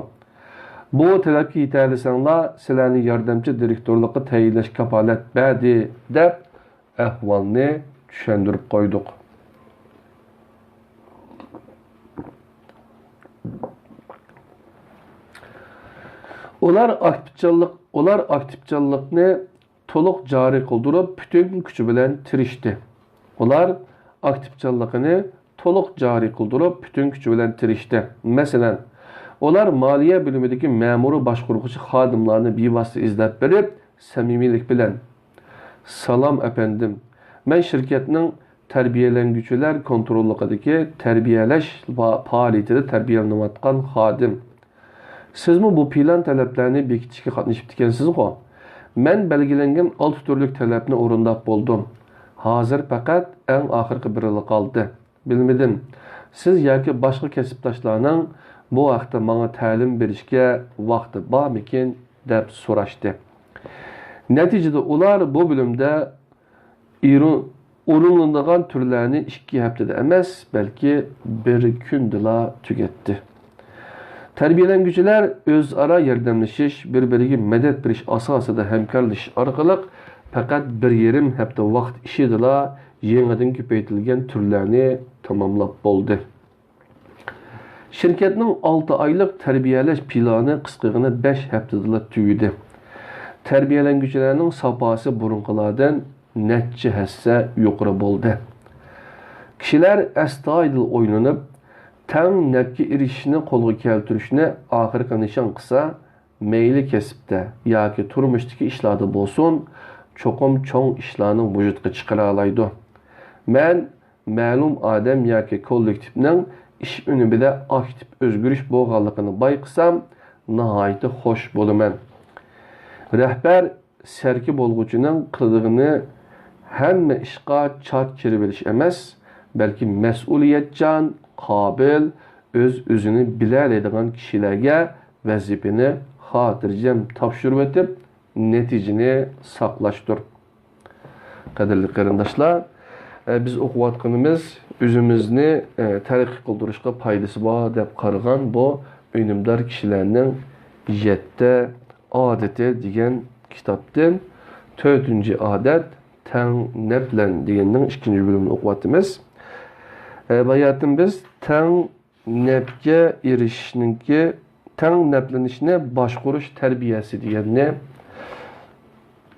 بۇ تەلەپكە يېتەلىسەڭلار، سىلەرنى ياردەمچى دىرېكتورلۇققا تەيىنلەش كاپالەت بەردى، دەپ ئەھۋالنى چۈشەندۈرۈپ قويدۇق. ئۇلار ئاكتىپچانلىق، ئۇلار ئاكتىپچانلىقنى تولۇق جارى قىلدۇرۇپ، پۈتۈن كۈچى بىلەن تىرىشتى. ئۇلار ئاكتىپچانلىقىنى تولۇق جارى قىلدۇرۇپ، پۈتۈن كۈچى بىلەن تىرىشتى. مەسىلەن، ئۇلار مالىيە بۆلۈمىدىكى مەمۇرىي باشقۇرغۇچى خادىملارنى بىۋاسىتە ئىزدەپ بېرىپ، سەمىمىيلىك بىلەن، سالام، ئەپەندىم. مەن شىركەتنىڭ تەربىيەلەنگۈچىلەر كونتروللۇقىدىكى تەربىيەلەش پا-، پائالىيىتىدە تەربىيەلىنىۋاتقان خادىم. سىزمۇ بۇ پىلان تەلەپلەرنى بېكىتىشكە قاتنىشىپتىكەنسىزغۇ؟ مەن بەلگىلەنگەن ئالتە تۈرلۈك تەلەپنى ئورۇنداپ بولدۇم. ھازىر پەقەت ئەڭ ئاخىرقى بىرىلا قالدى. بىلمىدىم، سىز ياكى باشقا كەسىپداشلارنىڭ بۇ ھەقتە ماڭا تەلىم بېرىشكە ۋاقتى بارمىكىن؟ دەپ سوراشتى. نەتىجىدە ئۇلار بۇ بۆلۈمدە ئېرۇ-، ئورۇنلىنىدىغان تۈرلەرنى ئىككى ھەپتىدە ئەمەس، بەلكى بىر كۈندىلا تۈگەتتى. تەربىيەلەنگۈچىلەر ئۆزئارا ياردەملىشىش، بىر-بىرىگە مەدەت بېرىش ئاساسىدا ھەمكارلىشىش ئارقىلىق پەقەت بىر يېرىم ھەپتە ۋاقىت ئىچىدىلا يېڭىدىن كۆپەيتىلگەن تۈرلەرنى تاماملاپ بولدى. شىركەتنىڭ ئالتە ئايلىق تەربىيەلەش پىلانى قىسقىغىنە بەش ھەپتىدىلا تۈگىدى. تەربىيەلەنگۈچىلەرنىڭ ساپاسى بۇرۇنقىلاردىن نەچچە ھەسسە يۇقىرى بولدى. كىشىلەر ئەستايىدىل ئويلىنىپ، تەڭ نەپكە ئېرىشىشنى قولغا كەلتۈرۈشنى ئاخىرقى نىشان قىلسا، مەيلى كەسىپتە ياكى تۇرمۇشتىكى ئىشلاردا بولسۇن، چوقۇم چوڭ ئىشلارنى ۋۇجۇدقا چىقىرالايدۇ. مەن مەلۇم ئادەم ياكى كوللېكتىپنىڭ ئىش ئۈنۈمىدە ئاكتىپ ئۆزگىرىش بولغانلىقىنى بايقىسام، ناھايىتى خوش بولىمەن. رەھبەر سەركە بولغۇچىنىڭ قىلىدىغىنى ھەممە ئىشقا چات كىرىۋېلىش ئەمەس، بەلكى مەسئۇلىيەتچان، قابىل، ئۆز-ئۆزىنى بىلەلەيدىغان كىشىلەرگە ۋەزىپىنى خاتىرجەم تاپشۇرۇۋېتىپ، نەتىجىنى ساقلاشتۇر. قەدىرلىك قېرىنداشلار، ئە، بىز ئوقۇۋاتقىنىمىز ئۆزىمىزنى، ئە، تەرەققىي قىلدۇرۇشقا پايدىسى بار دەپ قارىغان بۇ ئۈنۈمدار كىشىلەرنىڭ يەتتە ئادىتى دېگەن كىتابتىن تۆتىنچى ئادەت، تەڭ نەپلەن دېگەننىڭ ئىككىنچى بۆلۈمىنى ئوقۇۋاتىمىز. ئە، باياتىن بىز تەڭ نەپكە ئېرىشىشنىڭكى، تەڭ نەپلىنىشنى باشقۇرۇش تەربىيەسى دېگەننى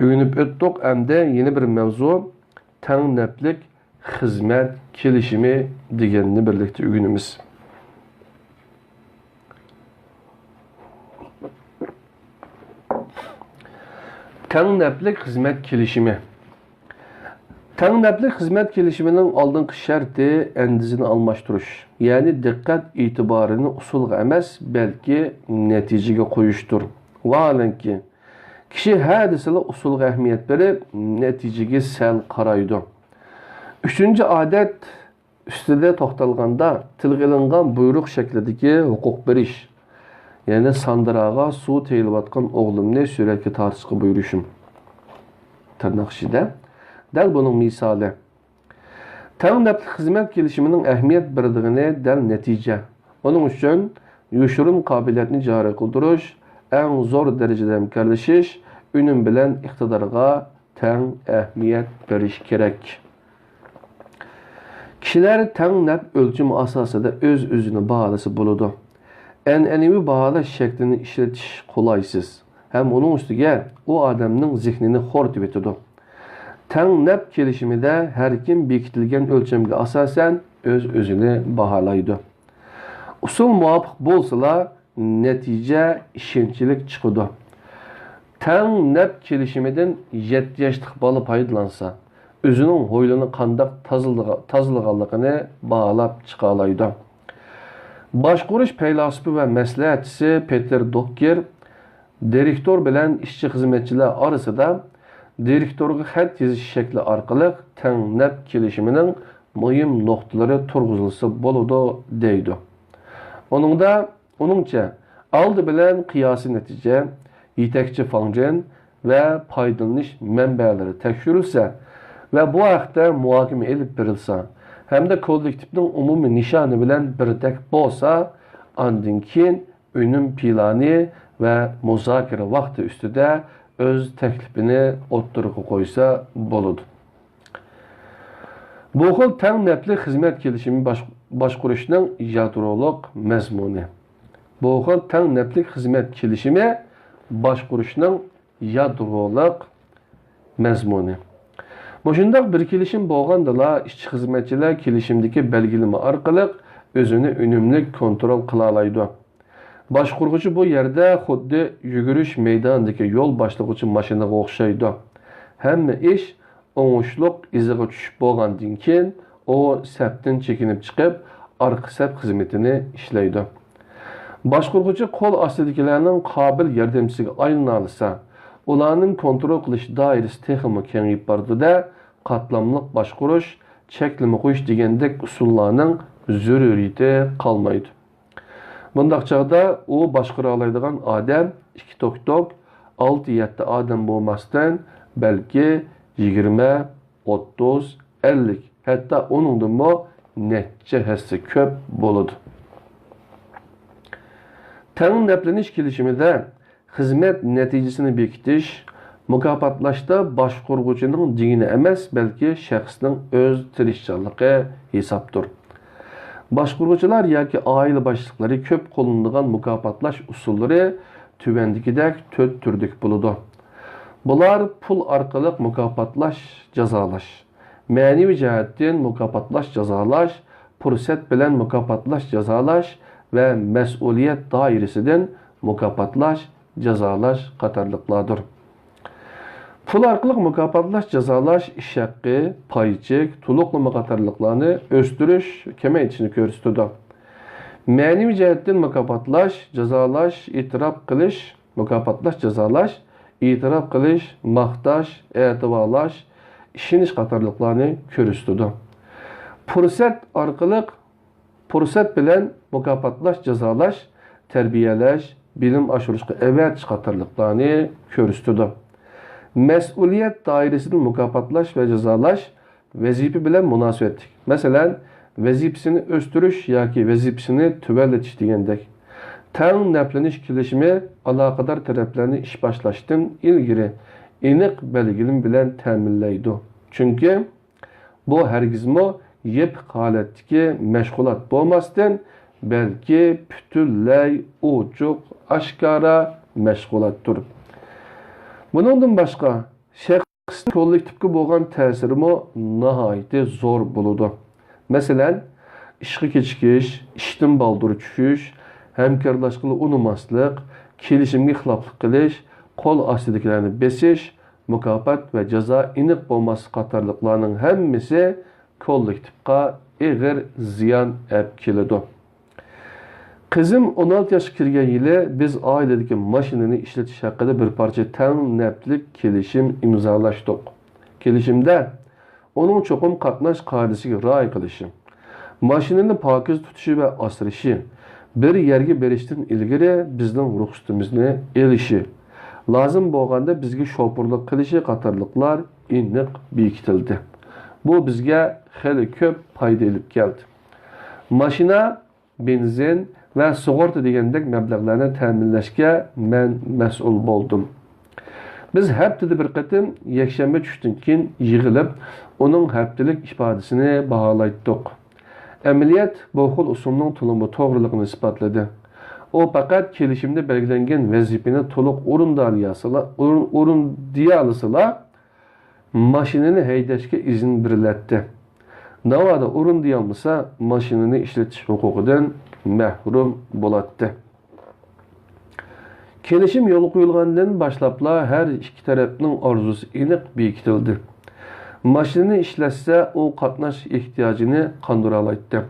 ئۆگىنىپ ئۆتتۇق. ئەمدى يەنە بىر مەۋزۇ، تەڭ نەپلىك خىزمەت كېلىشىمى دېگەننى بىرلىكتە ئۆگىنىمىز. تەڭ نەپلىك خىزمەت كېلىشىمى. تەڭ نەپلىك خىزمەت كېلىشىمىنىڭ ئالدىنقى شەرتى ئەندىزىنى ئالماشتۇرۇش، يەنى دىققەت ئېتىبارىنى ئۇسۇلغا ئەمەس، بەلكى نەتىجىگە قويۇشتۇر. ۋاھالەنكى، كىشى ھە دېسىلا ئۇسۇلغا ئەھمىيەت بېرىپ، نەتىجىگە سەل قارايدۇ. ئۈچىنچى ئادەت، ئۈستىدە توختالغاندا، تىلغا ئېلىنغان بۇيرۇق شەكلىدىكى ھوقۇق بېرىش، يەنى ساندىراغا سۇ تېيىلىۋاتقان ئوغلۇمنى سۈرەتكە تارتىشقا بۇيرۇشۇم. تىرناق ئىچىدە. دەل بۇنىڭ مىسالى. تەڭ نەپلىك خىزمەت كېلىشىمىنىڭ ئەھمىيەت بېرىدىغىنى دەل نەتىجە. ئۇنىڭ ئۈچۈن يوشۇرۇن قابىلىيەتنى جارى قىلدۇرۇش، ئەڭ زور دەرىجىدە ھەمكارلىشىش، ئۈنۈم بىلەن ئىقتىدارغا تەڭ ئەھمىيەت بېرىش كېرەك. كىشىلەر تەڭ نەپ ئۆلچىمى ئاساسىدا ئۆز-ئۆزىنى باھالىسا بولىدۇ. ئەنئەنىۋى باھالاش شەكلىنى ئىشلىتىش قولايسىز ھەم ئۇنىڭ ئۈستىگە ئۇ ئادەمنىڭ زېھنىنى خورىتىۋېتىدۇ. تەڭ نەپ كېلىشىمىدە ھەركىم بېكىتىلگەن ئۆلچەمگە ئاساسەن ئۆز-ئۆزىنى باھالايدۇ. ئۇسۇل مۇۋاپىق بولسىلا، نەتىجە ئىشەنچلىك چىقىدۇ. تەڭ نەپ كېلىشىمىدىن يەتتە ياشلىق بالا پايدىلانسا، ئۆزىنىڭ ھويلىنى قانداق تازىلىغا-، تازىلىغانلىقىنى باھالاپ چىقالايدۇ. باشقۇرۇش پەيلاسوپى ۋە مەسلىھەتچىسى پېتېر دوككېر دىرېكتور بىلەن ئىشچى-خىزمەتچىلەر ئارىسىدا دىرېكتورغا خەت يېزىش شەكلى ئارقىلىق تەڭ نەپ كېلىشىمىنىڭ مۇھىم نۇقتىلىرى تۇرغۇزۇلسا بولىدۇ، دەيدۇ. ئۇنىڭدا، ئۇنىڭچە، ئالدى بىلەن قىياسىي نەتىجە، يېتەكچى فاڭجېن ۋە پايدىلىنىش مەنبەلىرى تەكشۈرۈلسە ۋە بۇ ھەقتە مۇھاكىمە ئېلىپ بېرىلسا ھەمدە كوللېكتىپنىڭ ئومۇمىي نىشانى بىلەن بىردەك بولسا، ئاندىن كېيىن ئۈنۈم پىلانى ۋە مۇزاكىرە ۋاقتى ئۈستىدە ئۆز تەكلىپىنى ئوتتۇرىغا قويسا بولىدۇ. بۇ خىل تەڭ نەپلىك خىزمەت كېلىشىمى باش-، باشقۇرۇشنىڭ يادرولۇق مەزمۇنى. بۇ خىل تەڭ نەپلىك خىزمەت كېلىشىمى باشقۇرۇشنىڭ يادرولۇق مەزمۇنى. مۇشۇنداق بىر كېلىشىم بولغاندىلا، ئىشچى-خىزمەتچىلەر كېلىشىمدىكى بەلگىلىمە ئارقىلىق ئۆزىنى ئۈنۈملۈك كونترول قىلالايدۇ. باشقۇرغۇچى بۇ يەردە خۇددى يۈگۈرۈش مەيدانىدىكى يول باشلىغۇچى ماشىنىغا ئوخشايدۇ. ھەممە ئىش ئوڭۇشلۇق ئىزىغا چۈشۈپ بولغاندىن كېيىن، ئۇ سەپتىن چېكىنىپ چىقىپ، ئارقا سەپ خىزمىتىنى ئىشلەيدۇ. باشقۇرغۇچى قول ئاستىدىكىلەرنىڭ قابىل ياردەمچىسىگە ئايلىنالىسا، ئۇلارنىڭ كونترول قىلىش دائىرىسى تېخىمۇ كېڭىيىپ بارىدۇ-دە، قاتلاملىق باشقۇرۇش، چەكلىمە قويۇش دېگەندەك ئۇسۇللارنىڭ زۆرۈرىيىتى قالمايدۇ. بۇنداق چاغدا ئۇ باشقۇرالايدىغان ئادەم ئىككى توك-توك، ئالتە-يەتتە ئادەم بولماستىن، بەلكى يىگىرمە، ئوتتۇز، ئەللىك، ھەتتا ئۇنىڭدىنمۇ نەچچە ھەسسە كۆپ بولىدۇ. تەڭ نەپلىنىش كېلىشىمىدە خىزمەت نەتىجىسىنى بېكىتىش، مۇكاپاتلاشتا باشقۇرغۇچىنىڭ دېگىنى ئەمەس، بەلكى شەخسنىڭ ئۆز تىرىشچانلىقى ھېسابتۇر. باشقۇرغۇچىلار ياكى ئائىلە باشلىقلىرى كۆپ قوللىنىدىغان مۇكاپاتلاش ئۇسۇللىرى تۆۋەندىكىدەك تۆت تۈردىكى بولىدۇ. بۇلار پۇل ئارقىلىق مۇكاپاتلاش، جازالاش، مەنىۋى جەھەتتىن مۇكاپاتلاش، جازالاش، پۇرسەت بىلەن مۇكاپاتلاش، جازالاش ۋە مەسئۇلىيەت دائىرىسىدىن مۇكاپاتلاش، جازالاش قاتارلىقلاردۇر. پۇل ئارقىلىق مۇكاپاتلاش، جازالاش، ئىش ھەققى، پاي چېك، تولۇقلىما قاتارلىقلارنى ئۆستۈرۈش، كېمەيتىشنى كۆرسىتىدۇ. مەنىۋى جەھەتتىن مۇكاپاتلاش، جازالاش، ئېتىراپ قىلىش، مۇكاپاتلاش، جازالاش، ئېتىراپ قىلىش، ماختاش، ئەتىۋارلاش، ئىشىنىش قاتارلىقلارنى كۆرسىتىدۇ. پۇرسەت ئارقىلىق پۇرسەت بىلەن مۇكاپاتلاش، جازالاش، تەربىيەلەش، بىلىم ئاشۇرۇشقا ئەۋەتىش قاتارلىقلارنى كۆرسىتىدۇ. مەسئۇلىيەت دائىرىسىدىن مۇكاپاتلاش ۋە جازالاش ۋەزىپە بىلەن مۇناسىۋەتلىك. مەسىلەن، ۋەزىپىسىنى ئۆستۈرۈش ياكى ۋەزىپىسىنى تۆۋەنلىتىش دېگەندەك. تەڭ نەپلىنىش كېلىشىمى ئالاقىدار تەرەپلەرنى ئىش باشلاشتىن ئىلگىرى ئېنىق بەلگىلىمە بىلەن تەمىنلەيدۇ. چۈنكى بۇ ھەرگىزمۇ يېپىق ھالەتتىكى مەشغۇلات بولماستىن، بەلكى پۈتۈنلەي ئوچۇق، ئاشكارا مەشغۇلاتتۇر. بۇنىڭدىن باشقا، شەخس كوللېكتىپقا بولغان تەسىرىمۇ ناھايىتى زور بولىدۇ. مەسىلەن، ئىشقا كېچىكىش، ئىشتىن بالدۇر چۈشۈش، ھەمكارلاشقىلى ئۇنىماسلىق، كېلىشىمگە خىلاپلىق قىلىش، قول ئاستىدىكىلەرنى بېسىش، مۇكاپات ۋە جازا ئېنىق بولماسلىق قاتارلىقلارنىڭ ھەممىسى كوللېكتىپقا ئېغىر زىيان ئەپ كېلىدۇ. قىزىم ئون ئالتە ياشقا كىرگەن يىلى بىز ئائىلىدىكى ماشىنىنى ئىشلىتىش ھەققىدە بىر پارچە تەڭ نەپلىك كېلىشىم ئىمزالاشتۇق. كېلىشىمدە ئۇنىڭ چوقۇم قاتناش قائىدىسىگە رىئايە قىلىشى، ماشىنىنى پاكىز تۇتۇشى ۋە ئاسرىشى، بىر يەرگە بېرىشتىن ئىلگىرى بىزنىڭ رۇخسىتىمىزنى ئېلىشى، لازىم بولغاندا بىزگە شوپۇرلۇق قىلىشى قاتارلىقلار ئېنىق بېكىتىلدى. بۇ بىزگە خېلى كۆپ پايدا ئېلىپ كەلدى. ماشىنا، بېنزىن ۋە سۇغۇرتا دېگەندەك مەبلەغلەرنى تەمىنلەشكە مەن مەسئۇل بولدۇم. بىز ھەپتىدە بىر قېتىم يەكشەنبە چۈشتىن كېيىن يىغىلىپ، ئۇنىڭ ھەپتىلىك ئىپادىسىنى باھالايتتۇق. ئەمەلىيەت بۇ خىل ئۇسۇلنىڭ تولىمۇ توغرىلىقىنى ئىسپاتلىدى. ئۇ پەقەت كېلىشىمدە بەلگىلەنگەن ۋەزىپىنى تولۇق ئورۇندالىيالىسىلا، ئورۇن-، ئورۇندىيالىسىلا، ماشىنىنى ھەيدەشكە ئىزىن بېرىلەتتى. ناۋادا ئورۇندىيالمىسا، ماشىنىنى ئىشلىتىش ھوقۇقىدىن مەھرۇم بولاتتى. كېلىشىم يولغا قويۇلغاندىن باشلاپلا ھەر ئىككى تەرەپنىڭ ئارزۇسى ئېنىق بېكىتىلدى. ماشىنىنى ئىشلەتسە، ئۇ قاتناش ئېھتىياجىنى قاندۇرالايتتى.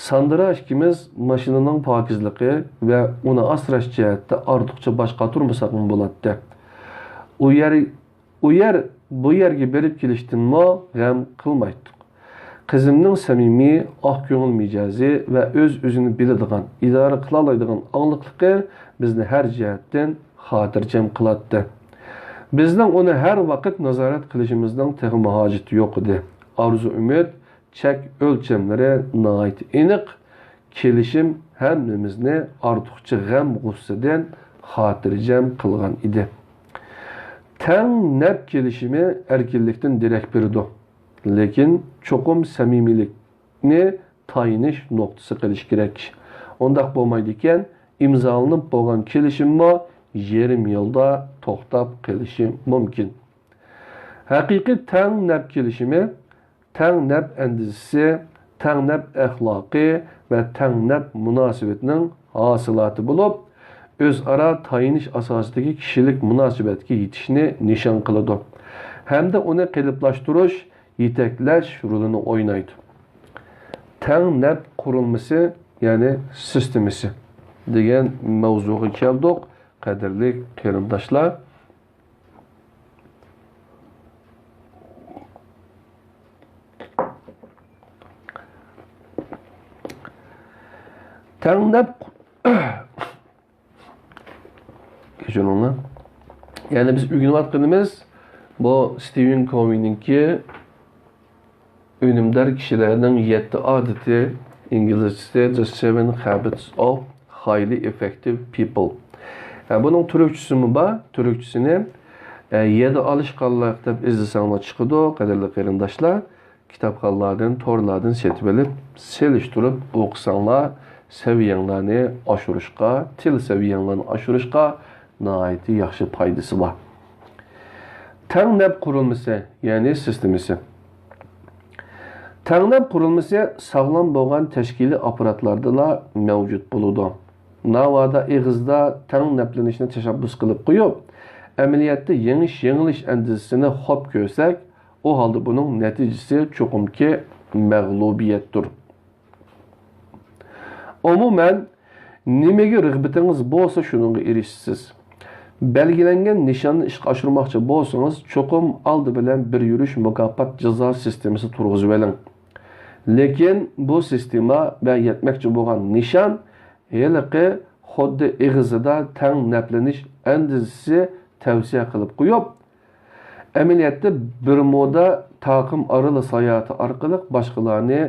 ساندرا ئىككىمىز ماشىنىنىڭ پاكىزلىقى ۋە ئۇنى ئاسراش جەھەتتە ئارتۇقچە باش قاتۇرمىساقمۇ بولاتتى. ئۇ يەر ئۇ يەر، بۇ يەرگە بېرىپ كېلىشتىنمۇ غەم قىلمايتتۇق. قىزىمنىڭ سەمىمىي، ئاق كۆڭۈل مىجەزى ۋە ئۆز-ئۆزىنى بىلىدىغان، ئىدارە قىلالايدىغان ئاڭلىقلىقى بىزنى ھەر جەھەتتىن خاتىرجەم قىلاتتى. بىزنىڭ ئۇنى ھەر ۋاقىت نازارەت قىلىشىمىزنىڭ تېخىمۇ ھاجىتى يوق ئىدى. ئارزۇ-ئۈمىد، چەك ئۆلچەملىرى ناھايىتى ئېنىق، كېلىشىم ھەممىمىزنى ئارتۇقچە غەم-غۇسسىدىن خاتىرجەم قىلغان ئىدى. تەڭ نەپ كېلىشىمى ئەركىنلىكتىن دېرەك بېرىدۇ، لېكىن چوقۇم سەمىمىيلىكنى تايىنىش نۇقتىسى قىلىش كېرەك. ئۇنداق بولمايدىكەن، ئىمزالىنىپ بولغان كېلىشىممۇ يېرىم يولدا توختاپ قېلىشى مۇمكىن. ھەقىقىي تەڭ نەپ كېلىشىمى تەڭ نەپ ئەندىزىسى، تەڭ نەپ ئەخلاقى ۋە تەڭ نەپ مۇناسىۋىتىنىڭ ھاسىلاتى بولۇپ، ئۆزئارا تايىنىش ئاساسىدىكى كىشىلىك مۇناسىۋەتكە يېتىشنى نىشان قىلىدۇ ھەمدە ئۇنى قېلىپلاشتۇرۇش، يېتەكلەش رولىنى ئوينايدۇ. تەڭ نەپ قۇرۇلمىسى، يەنى سىستېمىسى دېگەن ماۋزۇغا كەلدۇق، قەدىرلىك قېرىنداشلار. تەڭ نەپ، كەچۈرۈڭلار. يەنى بىز ئۆگىنىۋاتقىنىمىز بۇ ستىۋېن كوۋىنىڭكى ئۈنۈمدار كىشىلەرنىڭ يەتتە ئادىتى، ئىنگلىزچىسى The Seven Habits of Highly Effective People. ئە، بۇنىڭ تۈركچىسىمۇ بار. تۈركچىسىنى، ئە، يەدە ئالىشقانلىق دەپ ئىزدىسەڭلار چىقىدۇ، قەدىرلىك قېرىنداشلار. كىتابخانلاردىن، تورلاردىن سېتىۋېلىپ، سېلىشتۇرۇپ ئوقۇساڭلار، سەۋىيەڭلارنى ئاشۇرۇشقا، تىل سەۋىيەڭلارنى ئاشۇرۇشقا ناھايىتى ياخشى پايدىسى بار. تەڭ نەپ قۇرۇلمىسى، يەنى سىستېمىسى. تەڭ نەپ قۇرۇلمىسى ساغلام بولغان تەشكىلىي ئاپپاراتلاردىلا مەۋجۇت بولىدۇ. ناۋادا ئېغىزدا تەڭ نەپلىنىشنى تەشەببۇس قىلىپ قويۇپ، ئەمەلىيەتتە يېڭىش-يېڭىلىش ئەندىزىسىنى خوپ كۆرسەك، ئۇ ھالدا بۇنىڭ نەتىجىسى چوقۇمكى مەغلۇبىيەتتۇر. ئومۇمەن، نېمىگە رىغبىتىڭىز بولسا، شۇنىڭغا ئېرىشىسىز. بەلگىلەنگەن نىشاننى ئىشقا ئاشۇرماقچى بولسىڭىز، چوقۇم ئالدى بىلەن بىر يۈرۈش مۇكاپات جازا سىستېمىسى تۇرغۇزۇۋېلىڭ. لېكىن بۇ سىستېما ۋە يەتمەكچى بولغان نىشان ھېلىقى خۇددى ئېغىزىدا تەڭ نەپلىنىش ئەندىزىسى تەۋسىيە قىلىپ قويۇپ، ئەمەلىيەتتە بىرمۇدا تاقىم ئارىلى ساياھىتى ئارقىلىق باشقىلارنى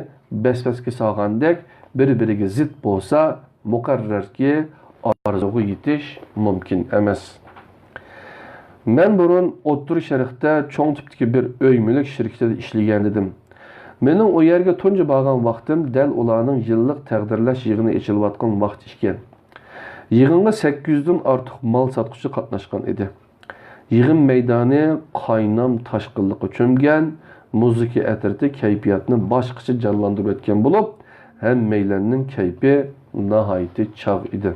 بەس-بەسكە سالغاندەك بىر-بىرىگە زىت بولسا، مۇقەررەركى ئارزۇغا يېتىش مۇمكىن ئەمەس. مەن بۇرۇن ئوتتۇرا شەرقتە چوڭ تىپتىكى بىر ئۆي مۈلۈك شىركىتىدە ئىشلىگەنىدىم. مېنىڭ ئۇ يەرگە تۇنجى بارغان ۋاقتىم دەل ئۇلارنىڭ يىللىق تەقدىرلەش يىغىنى ئېچىلىۋاتقان ۋاقتى ئىكەن. يىغىنغا سەككىز يۈزدىن ئارتۇق مال ساتقۇچى قاتناشقان ئىدى. يىغىن مەيدانى قاينام تاشقىنلىققا چۆمگەن، مۇزىكا ئەترىتى كەيپىياتنى باشقىچە جانلاندۇرۇۋەتكەن بولۇپ، ھەممەيلەننىڭ كەيپى ناھايىتى چاغ ئىدى.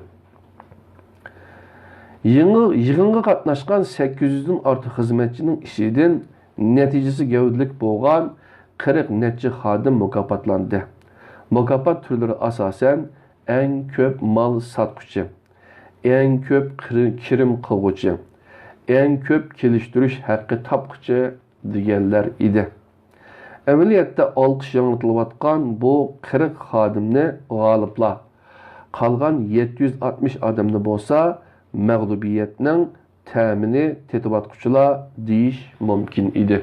يىغىن-، يىغىنغا قاتناشقان سەككىز يۈزدىن ئارتۇق خىزمەتچىنىڭ ئىچىدىن نەتىجىسى گەۋدىلىك بولغان قىرىق نەچچە خادىم مۇكاپاتلاندى. مۇكاپات تۈرلىرى ئاساسەن ئەڭ كۆپ مال ساتقۇچى، ئەڭ كۆپ كىرىم قىلغۇچى، ئەڭ كۆپ كېلىشتۈرۈش ھەققى تاپقۇچى دېگەنلەر ئىدى. ئەمەلىيەتتە ئالقىش ياڭرىتىلىۋاتقان بۇ قىرىق خادىمنى غالىبلار، قالغان يەتتە يۈز ئاتمىش ئادەمنى بولسا مەغلۇبىيەتنىڭ تەمىنى تېتىۋاتقۇچىلار دېيىش مۇمكىن ئىدى.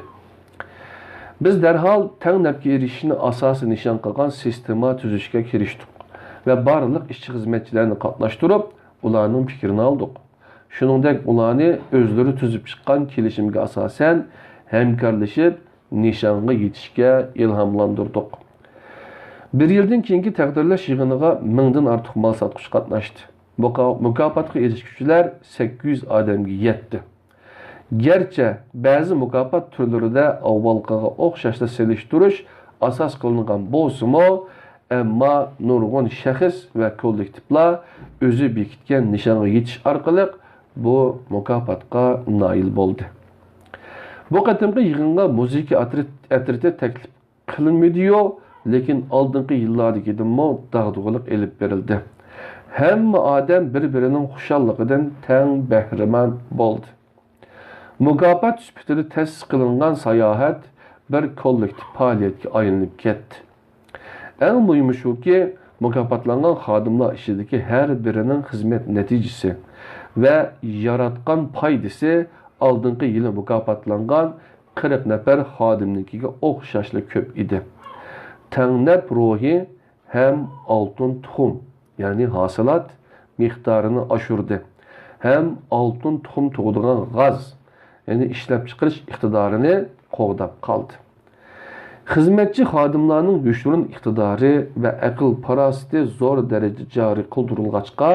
بىز دەرھال تەڭ نەپكە ئېرىشىشنى ئاساسىي نىشان قىلغان سىستېما تۈزۈشكە كىرىشتۇق ۋە بارلىق ئىشچى-خىزمەتچىلەرنى قاتناشتۇرۇپ، ئۇلارنىڭ پىكرىنى ئالدۇق. شۇنىڭدەك ئۇلارنى ئۆزلىرى تۈزۈپ چىققان كېلىشىمگە ئاساسەن ھەمكارلىشىپ، نىشانغا يېتىشكە ئىلھاملاندۇردۇق. بىر يىلدىن كېيىنكى تەقدىرلەش يىغىنىغا مىڭدىن ئارتۇق مال ساتقۇچى قاتناشتى. مۇكا-، مۇكاپاتقا ئېرىشكۈچىلەر سەككىز يۈز ئادەمگە يەتتى. گەرچە بەزى مۇكاپات تۈرلىرىدە ئاۋۋالقىغا ئوخشاشلا سېلىشتۇرۇش ئاساس قىلىنغان بولسىمۇ، ئەمما نۇرغۇن شەخس ۋە كوللېكتىپلار ئۆزى بېكىتكەن نىشانغا يېتىش ئارقىلىق بۇ مۇكاپاتقا نائىل بولدى. بۇ قېتىمقى يىغىنغا مۇزىكا ئەترىتى تەكلىپ قىلىنمىدىيۇ، لېكىن ئالدىنقى يىللاردىكىدىنمۇ داغدۇغىلىق ئېلىپ بېرىلدى. ھەممە ئادەم بىر-بىرىنىڭ خۇشاللىقىدىن تەڭ بەھرىمەن بولدى. مۇكاپات سۈپىتىدە تەسىس قىلىنغان ساياھەت بىر كوللېكتىپ پائالىيەتكە ئايلىنىپ كەتتى. ئەڭ مۇھىمى شۇكى، مۇكاپاتلانغان خادىملار ئىچىدىكى ھەر بىرىنىڭ خىزمەت نەتىجىسى ۋە ياراتقان پايدىسى ئالدىنقى يىلى مۇكاپاتلانغان قىرىق نەپەر خادىمنىڭكىگە ئوخشاشلا كۆپ ئىدى. تەڭنەپ روھى ھەم ئالتۇن تۇخۇم، يەنى ھاسىلات مىقدارىنى ئاشۇردى ھەم ئالتۇن تۇخۇم تۇغىدىغان غاز، يەنى ئىشلەپچىقىرىش ئىقتىدارىنى قوغداپ قالدى. خىزمەتچى خادىملارنىڭ يوشۇرۇن ئىقتىدارى ۋە ئەقىل-پاراسىتى زور دەرىجىدە جارى قىلدۇرۇلغاچقا،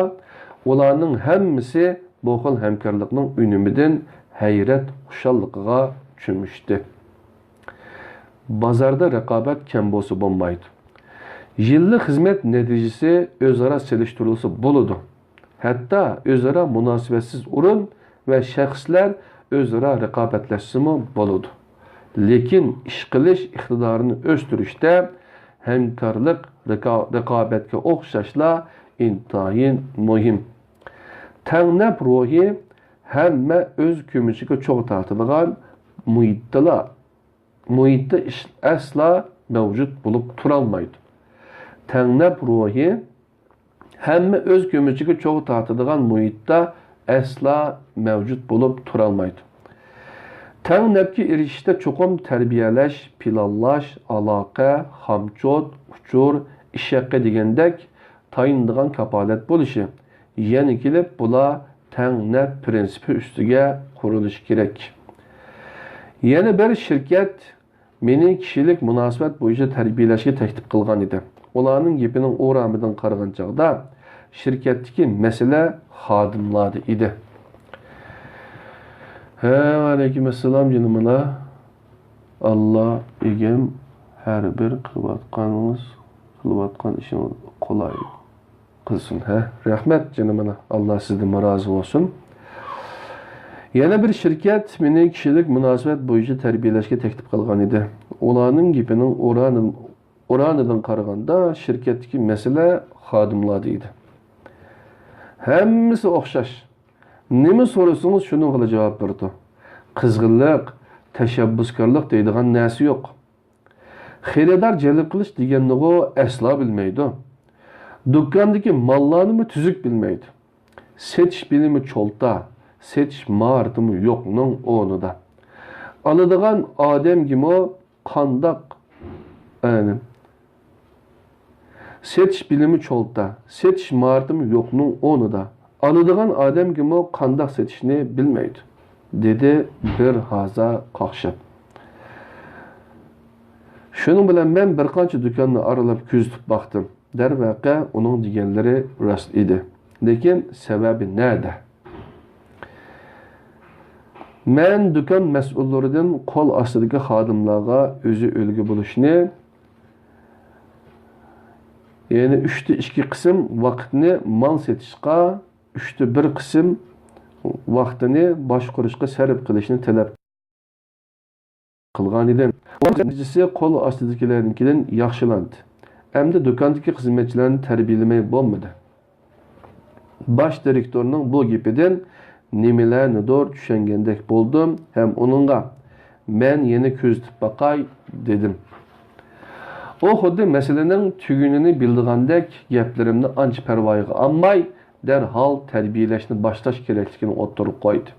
ئۇلارنىڭ ھەممىسى بۇ خىل ھەمكارلىقنىڭ ئۈنۈمىدىن ھەيرەت خۇشاللىقىغا چۆمۈشتى. بازاردا رىقابەت كەم بولسا بولمايدۇ. يىللىق خىزمەت نەتىجىسى ئۆزئارا سېلىشتۇرۇلسا بولىدۇ. ھەتتا ئۆزئارا مۇناسىۋەتسىز ئورۇن ۋە شەخسلەر ئۆزئارا رىقابەتلەشسىمۇ بولىدۇ. لېكىن ئىش قىلىش ئىقتىدارىنى ئۆستۈرۈشتە ھەمكارلىق رىقا-، رىقابەتكە ئوخشاشلا ئىنتايىن مۇھىم. تەڭنەپ روھى ھەممە ئۆز كۆمىچىگە چوغ تارتىدىغان مۇھىتتىلا، مۇھىتتا ئىش-، ئەسلا مەۋجۇت بولۇپ تۇرالمايدۇ. تەڭنەپ روھى ھەممە ئۆز كۆمىچىگە چوغ تارتىدىغان مۇھىتتا ئەسلا مەۋجۇت بولۇپ تۇرالمايدۇ. تەڭ نەپكە ئېرىشىشتە چوقۇم تەربىيەلەش، پىلانلاش، ئالاقە، خامچوت، ئۇچۇر، ئىش ھەققى دېگەندەك تايىنىدىغان كاپالەت بولۇشى، يەنە كېلىپ بۇلار تەڭ نەپ پىرىنسىپى ئۈستىگە قۇرۇلۇشى كېرەك. يەنە بىر شىركەت مېنى كىشىلىك مۇناسىۋەت بويىچە تەربىيەلەشكە تەكلىپ قىلغان ئىدى. ئۇلارنىڭ گېپىنىڭ ئورامىدىن قارىغان چاغدا، شىركەتتىكى مەسىلە خادىملاردا ئىدى. ھە، ۋەئەلەيكۇم ئەسسالام، جېنىم ئانا. ئاللا ئىگەم ھەر بىر قىلىۋاتقانىڭىز، قىلىۋاتقان ئىشىڭىز قولايلىق قىلسۇن، ھە؟ رەھمەت، جېنىم ئانا. ئاللا سىزدىنمۇ رازى بولسۇن. يەنە بىر شىركەت مېنى كىشىلىك مۇناسىۋەت بويىچە تەربىيەلەشكە تەكلىپ قىلغان ئىدى. ئۇلارنىڭ گېپىنىڭ ئورانى-، ئورانىدىن قارىغاندا، شىركەتتىكى مەسىلە خادىملاردا ئىدى. ھەممىسى ئوخشاش. نېمە سورىسىڭىز، شۇنىڭغىلا جاۋاب بېرىدۇ. قىزغىنلىق، تەشەببۇسكارلىق دەيدىغان نەرسە يوق. خېرىدار جەلپ قىلىش دېگەننىغۇ ئەسلا بىلمەيدۇ. دۇكاندىكى ماللارنىمۇ تۈزۈك بىلمەيدۇ. سېتىش بىلىمى چولتا، سېتىش ماھارىتىمۇ يوقنىڭ ئورنىدا. ئالىدىغان ئادەمگىمۇ قانداق، ئەنە، سېتىش بىلىمى چولتا، سېتىش ماھارىتىمۇ يوقنىڭ ئورنىدا. ئالىدىغان ئادەمگىمۇ قانداق سېتىشنى بىلمەيدۇ، دېدى بىر ھازا قاقشاپ. شۇنىڭ بىلەن مەن بىر قانچە دۇكاننى ئارىلاپ كۆزىتىپ باقتىم. دەرۋەقە، ئۇنىڭ دېگەنلىرى راست ئىدى. لېكىن سەۋەبى نەدە؟ مەن دۇكان مەسئۇللىرىدىن قول ئاستىدىكى خادىملارغا ئۆزى ئۈلگە بولۇشنى، يەنى ئۈچتە ئىككى قىسىم ۋاقىتنى مال سېتىشقا، ئۈچتە بىر قىسىم ۋاقتىنى باشقۇرۇشقا سەرپ قىلىشنى تەلەپ قىلغانىدىم. ئۇنىڭ نەتىجىسى قول ئاستىدىكىلەرنىڭكىدىن ياخشىلاندى. ئەمدى دۇكاندىكى خىزمەتچىلەرنى تەربىيەلىمەي بولمىدى. باش دىرېكتورنىڭ بۇ گېپىدىن نېمىلەرنىدۇر چۈشەنگەندەك بولدۇم ھەم ئۇنىڭغا، مەن يەنە كۆزىتىپ باقاي، دېدىم. ئۇ خۇددى مەسىلىنىڭ تۈگۈنىنى بىلىدىغاندەك گەپلىرىمنى ئانچە پەرۋايىغا ئالماي، دەرھال تەربىيەلەشنى باشلاش كېرەكلىكىنى ئوتتۇرىغا قويدى.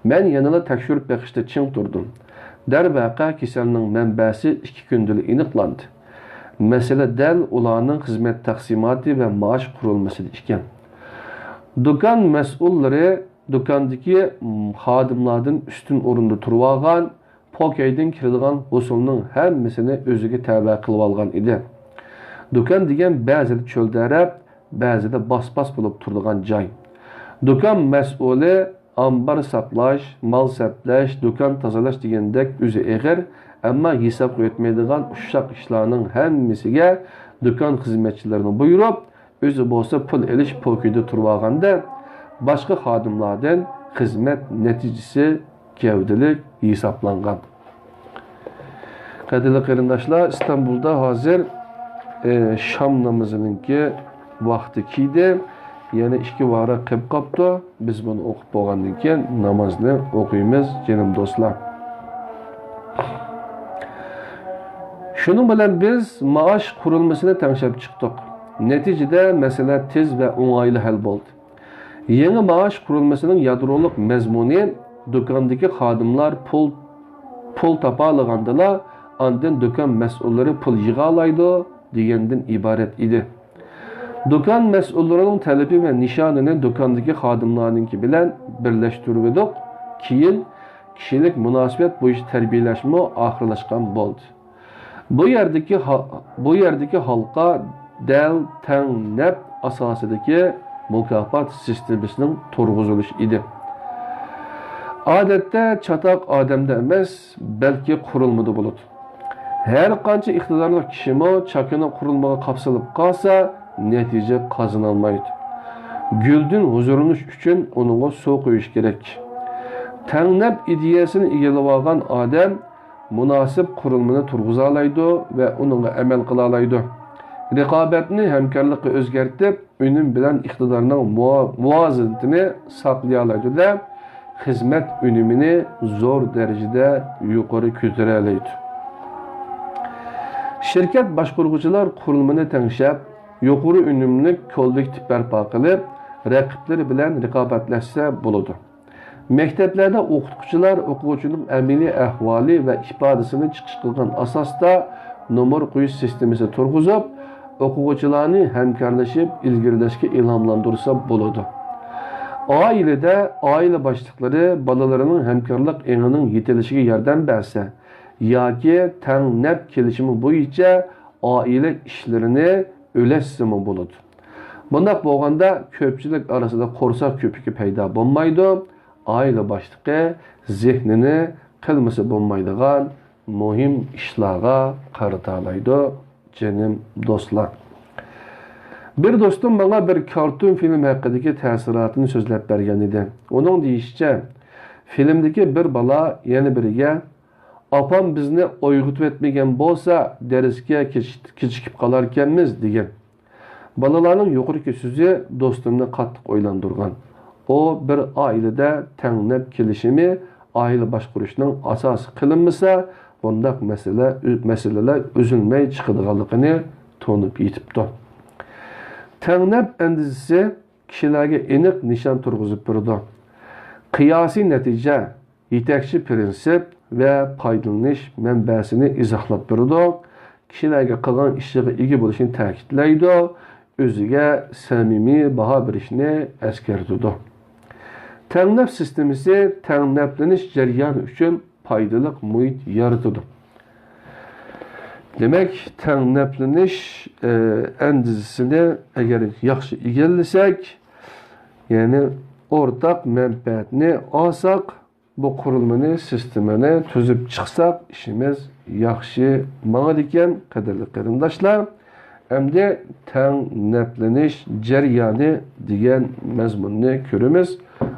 مەن يەنىلا تەكشۈرۈپ بېقىشتا چىڭ تۇردۇم. دەرۋەقە، كېسەلنىڭ مەنبەسى ئىككى كۈندىلا ئېنىقلاندى. مەسىلە دەل ئۇلارنىڭ خىزمەت تەقسىماتى ۋە مائاش قۇرۇلمىسىدا ئىكەن. دۇكان مەسئۇللىرى دۇكاندىكى، م، خادىملاردىن ئۈستۈن ئورۇندا تۇرۇۋالغان، پوكەيدىن كىرىدىغان ھوسۇلنىڭ ھەممىسىنى ئۆزىگە تەۋە قىلىۋالغان ئىدى. دۇكان دېگەن بەزىدە چۆلدەرەپ، بەزىدە باس-باس بولۇپ تۇرىدىغان جاي. دۇكان مەسئۇلى ئامبار ساقلاش، مال سەپلەش، دۇكان تازىلاش دېگەندەك ئۆزى ئېغىر، ئەمما ھېسابقا ئۆتمەيدىغان ئۇششاق ئىشلارنىڭ ھەممىسىگە دۇكان خىزمەتچىلىرىنى بۇيرۇپ، ئۆزى بولسا پۇل ئېلىش پوكىيىدا تۇرۇۋالغاندا، باشقا خادىملاردىن خىزمەت نەتىجىسى گەۋدىلىك ھېسابلانغان. قەدىرلىك قېرىنداشلار، ئىستانبۇلدا ھازىر، ئى، شام نامىزىنىڭكى ۋاقتى كىردى. يەنە ئىككى ۋاراق قېلىپ قاپتۇ. بىز بۇنى ئوقۇپ بولغاندىن كېيىن نامازنى ئوقۇيمىز، جېنىم دوستلار. شۇنىڭ بىلەن بىز مائاش قۇرۇلمىسىنى تەڭشەپ چىقتۇق. نەتىجىدە مەسىلە تېز ۋە ئوڭايلا ھەل بولدى. يېڭى مائاش قۇرۇلمىسىنىڭ يادرولۇق مەزمۇنى دۇكاندىكى خادىملار پۇل، پۇل تاپالىغاندىلا، ئاندىن دۇكان مەسئۇللىرى پۇل يىغالايدۇ دېگەندىن ئىبارەت ئىدى. دۇكان مەسئۇللىرىنىڭ تەلىپى ۋە نىشانىنى دۇكاندىكى خادىملارنىڭكى بىلەن بىرلەشتۈرۈۋىدۇق. كېيىن كىشىلىك مۇناسىۋەت بويىچە تەربىيەلەشمۇ ئاخىرلاشقان بولدى. بۇ يەردىكى ھا-، بۇ يەردىكى ھالقا دەل تەڭ نەپ ئاساسىدىكى مۇكاپات سىستېمىسىنىڭ تۇرغۇزۇلۇشى ئىدى. ئادەتتە چاتاق ئادەمدە ئەمەس، بەلكى قۇرۇلمىدا بولىدۇ. ھەر قانچە ئىقتىدارلىق كىشىمۇ چاكىنا قۇرۇلمىغا قاپسىلىپ قالسا، نەتىجە قازىنالمايدۇ. گۈلدىن ھۇزۇرلىنىش ئۈچۈن ئۇنىڭغا سۇ قۇيۇش كېرەك. تەڭ نەپ ئىدىيەسىنى ئىگىلىۋالغان ئادەم مۇناسىپ قۇرۇلمىنى تۇرغۇزالايدۇ ۋە ئۇنىڭغا ئەمەل قىلالايدۇ. رىقابەتنى ھەمكارلىققا ئۆزگەرتىپ، ئۈنۈم بىلەن ئىقتىدارنىڭ مۇ-، مۇۋازىنىتىنى ساقلىيالايدۇ-دە، خىزمەت ئۈنۈمىنى زور دەرىجىدە يۇقىرى كۆتۈرەلەيدۇ. شىركەت باشقۇرغۇچىلار قۇرۇلمىنى تەڭشەپ، يۇقىرى ئۈنۈملۈك كوللېكتىپ بەرپا قىلىپ، رەقىبلىرى بىلەن رىقابەتلەشسە بولىدۇ. مەكتەپلەردە ئوقۇتقۇچىلار ئوقۇغۇچىنىڭ ئەمەلىي ئەھۋالى ۋە ئىپادىسىنى چىقىش قىلغان ئاساستا نومۇر قويۇش سىستېمىسى تۇرغۇزۇپ، ئوقۇغۇچىلارنى ھەمكارلىشىپ ئىلگىرىلەشكە ئىلھاملاندۇرسا بولىدۇ. ئائىلىدە ئائىلە باشلىقلىرى بالىلىرىنىڭ ھەمكارلىق ئېڭىنىڭ يېتىلىشىگە ياردەم بەرسە ياكى تەڭ نەپ كېلىشىمى بويىچە ئائىلە ئىشلىرىنى ئۈلەشسىمۇ بولىدۇ. بۇنداق بولغاندا كۆپچىلىك ئارىسىدا قورساق كۆپۈكى پەيدا بولمايدۇ، ئائىلە باشلىقى زېھنىنى قىلمىسا بولمايدىغان مۇھىم ئىشلارغا قارىتالايدۇ، جېنىم دوستلار. بىر دوستۇم ماڭا بىر كارتون فىلىم ھەققىدىكى تەسىراتىنى سۆزلەپ بەرگەن ئىدى. ئۇنىڭ دېيىشىچە، فىلىمدىكى بىر بالا يەنە بىرىگە، «ئاپام بىزنى ئويغىتىۋەتمىگەن بولسا، دەرسكە كېچ-، كېچىكىپ قالاركەنمىز» دېگەن. بالىلارنىڭ يۇقىرىقى سۆزى دوستۇمنى قاتتىق ئويلاندۇرغان. ئۇ بىر ئائىلىدە تەڭ نەپ كېلىشىمى ئائىلە باشقۇرۇشنىڭ ئاساسى قىلىنمىسا، بۇنداق مەسىلە، مەسىلىلەر ئۈزۈلمەي چىقىدىغانلىقىنى تونۇپ يېتىپتۇ. تەڭ نەپ ئەندىزىسى كىشىلەرگە ئېنىق نىشان تۇرغۇزۇپ بېرىدۇ. قىياسىي نەتىجە، يېتەكچى پىرىنسىپ ۋە پايدىلىنىش مەنبەسىنى ئىزاھلاپ بېرىدۇ. كىشىلەرگە قىلغان ئىشىغا ئىگە بولۇشنى تەكىتلەيدۇ، ئۆزىگە سەمىمىي باھا بېرىشنى ئەسكەرتىدۇ. تەڭ نەپ سىستېمىسى تەڭ نەپلىنىش جەريانى ئۈچۈن پايدىلىق مۇھىت يارىتىدۇ. دېمەك، تەڭ نەپلىنىش، ئە، ئەندىزىسىنى ئەگەر ياخشى ئىگىلىسەك، يەنى ئورتاق مەنپەئەتنى ئالساق، بۇ قۇرۇلمىنى، سىستېمىنى تۈزۈپ چىقساق، ئىشىمىز ياخشى ماڭىدىكەن، قەدىرلىك قېرىنداشلار. ئەمدى تەڭ نەپلىنىش جەريانى دېگەن مەزمۇننى كۆرىمىز.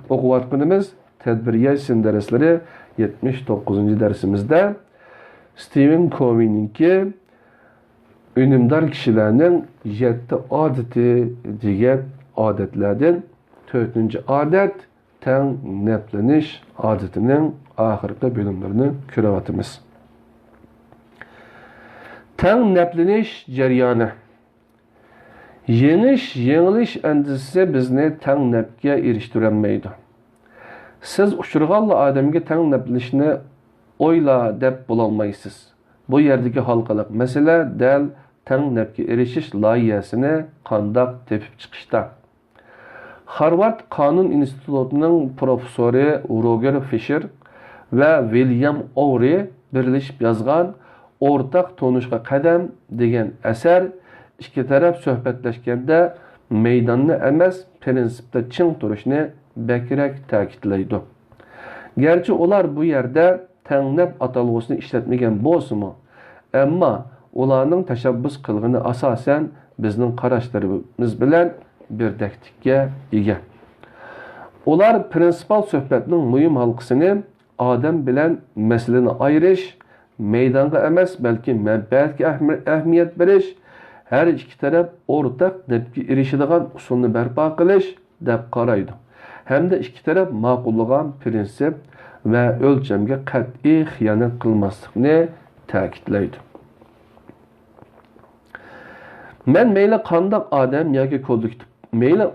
ئوقۇۋاتقىنىمىز تەدبىر ياي سىن دەرسلىرى يەتمىش توققۇزىنچى دەرسىمىزدە ستىۋېن كوۋىنىڭكى ئۈنۈمدار كىشىلەرنىڭ يەتتە ئادىتى دېگەن ئادەتلەردىن تۆتىنچى ئادەت، تەڭ نەپلىنىش ئادىتىنىڭ ئاخىرقى بۆلۈملىرىنى كۆرۈۋاتىمىز. تەڭ نەپلىنىش جەريانى. يېڭىش، يېڭىلىش ئەندىزىسى بىزنى تەڭ نەپكە ئېرىشتۈرەلمەيدۇ. سىز ئۇچرىغانلا ئادەمگە تەڭ نەپلىنىشنى ئويلا دەپ بولالمايسىز. بۇ يەردىكى ھالقىلىق مەسىلە دەل تەڭ نەپكە ئېرىشىش لايىھەسىنى قانداق تېپىپ چىقىشتا. خارۋارد قانۇن ئىنستىتۇتىنىڭ پروفېسسورى روگېر فىشېر ۋە ۋىليام ئوۋرى بىرلىشىپ يازغان ئورتاق تونۇشقا قەدەم دېگەن ئەسەر ئىككى تەرەپ سۆھبەتلەشكەندە مەيداننى ئەمەس، پىرىنسىپتا چىڭ تۇرۇشنى بەكرەك تەكىتلەيدۇ. گەرچە ئۇلار بۇ يەردە تەڭ نەپ ئاتالغۇسىنى ئىشلەتمىگەن بولسىمۇ، ئەمما ئۇلارنىڭ تەشەببۇس قىلغىنى ئاساسەن بىزنىڭ قاراشلىرىمىز بىلەن بىردەكلىككە ئىگە. ئۇلار پرىنسىپال سۆھبەتنىڭ مۇھىم ھالقىسىنى ئادەم بىلەن مەسىلىنى ئايرىش، مەيدانغا ئەمەس، بەلكى مەنپەئەتكە ئەھمى-، ئەھمىيەت بېرىش، ھەر ئىككى تەرەپ ئورتاق نەپكە ئېرىشىدىغان ئۇسۇلنى بەرپا قىلىش، دەپ قارايدۇ ھەمدە ئىككى تەرەپ ماقۇللىغان پىرىنسىپ ۋە ئۆلچەمگە قەتئىي خىيانەت قىلماسلىقنى تەكىتلەيدۇ. مەن مەيلى قانداق ئادەم ياكى كوللېكتىپ، مەيلى،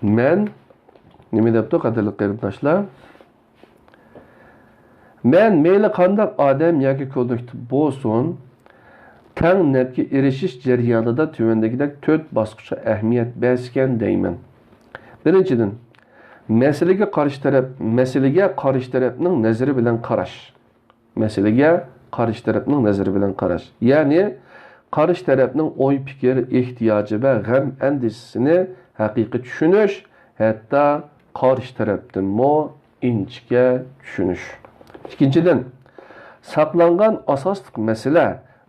مەن، نېمە دەپتۇ، قەدىرلىك قېرىنداشلار؟ مەن مەيلى قانداق ئادەم ياكى كوللېكتىپ بولسۇن، تەڭ نەپكە ئېرىشىش جەريانىدا تۆۋەندىكىدەك تۆت باسقۇچقا ئەھمىيەت بەرسىكەن دەيمەن. بىرىنچىدىن، مەسىلىگە قارشى تەرەپ، مەسىلىگە قارشى تەرەپنىڭ نەزىرى بىلەن قاراش. مەسىلىگە قارشى تەرەپنىڭ نەزىرى بىلەن قاراش. يەنى، قارشى تەرەپنىڭ ئوي-پىكىر، ئېھتىياجى ۋە غەم-ئەندىشىسىنى ھەقىقىي چۈشىنىش، ھەتتا قارشى تەرەپتىنمۇ ئىنچىكە چۈشىنىش. ئىككىنچىدىن، ساقلانغان ئاساسلىق مەسىلە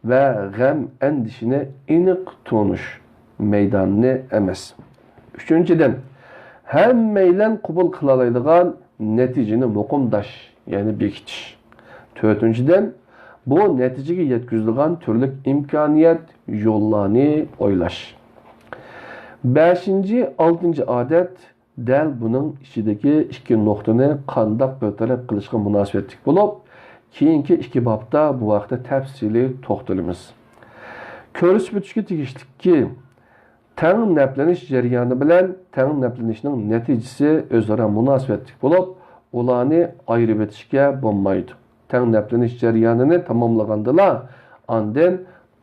ۋە غەم-ئەندىشىنى ئېنىق تونۇش، مەيداننى ئەمەس. ئۈچىنچىدىن، ھەممەيلەن قوبۇل قىلالايدىغان نەتىجىنى مۇقىمداش، يەنى بېكىتىش. تۆتىنچىدىن، بۇ نەتىجىگە يەتكۈزىدىغان تۈرلۈك ئىمكانىيەت، يوللارنى ئويلاش. بەشىنچى، ئالتىنچى ئادەت دەل بۇنىڭ ئىچىدىكى ئىككى نۇقتىنى قانداق بىر تەرەپ قىلىشقا مۇناسىۋەتلىك بولۇپ، كېيىنكى ئىككى بابتا بۇ ھەقتە تەپسىلىي توختىلىمىز. كۆرسىتىپ ئۆتۈشكە تېگىشلىككى، تەڭ نەپلىنىش جەريانى بىلەن تەڭ نەپلىنىشنىڭ نەتىجىسى ئۆزئارا مۇناسىۋەتلىك بولۇپ، ئۇلارنى ئايرىۋېتىشكە بولمايدۇ. تەڭ نەپلىنىش جەريانىنى تاماملىغاندىلا، ئاندىن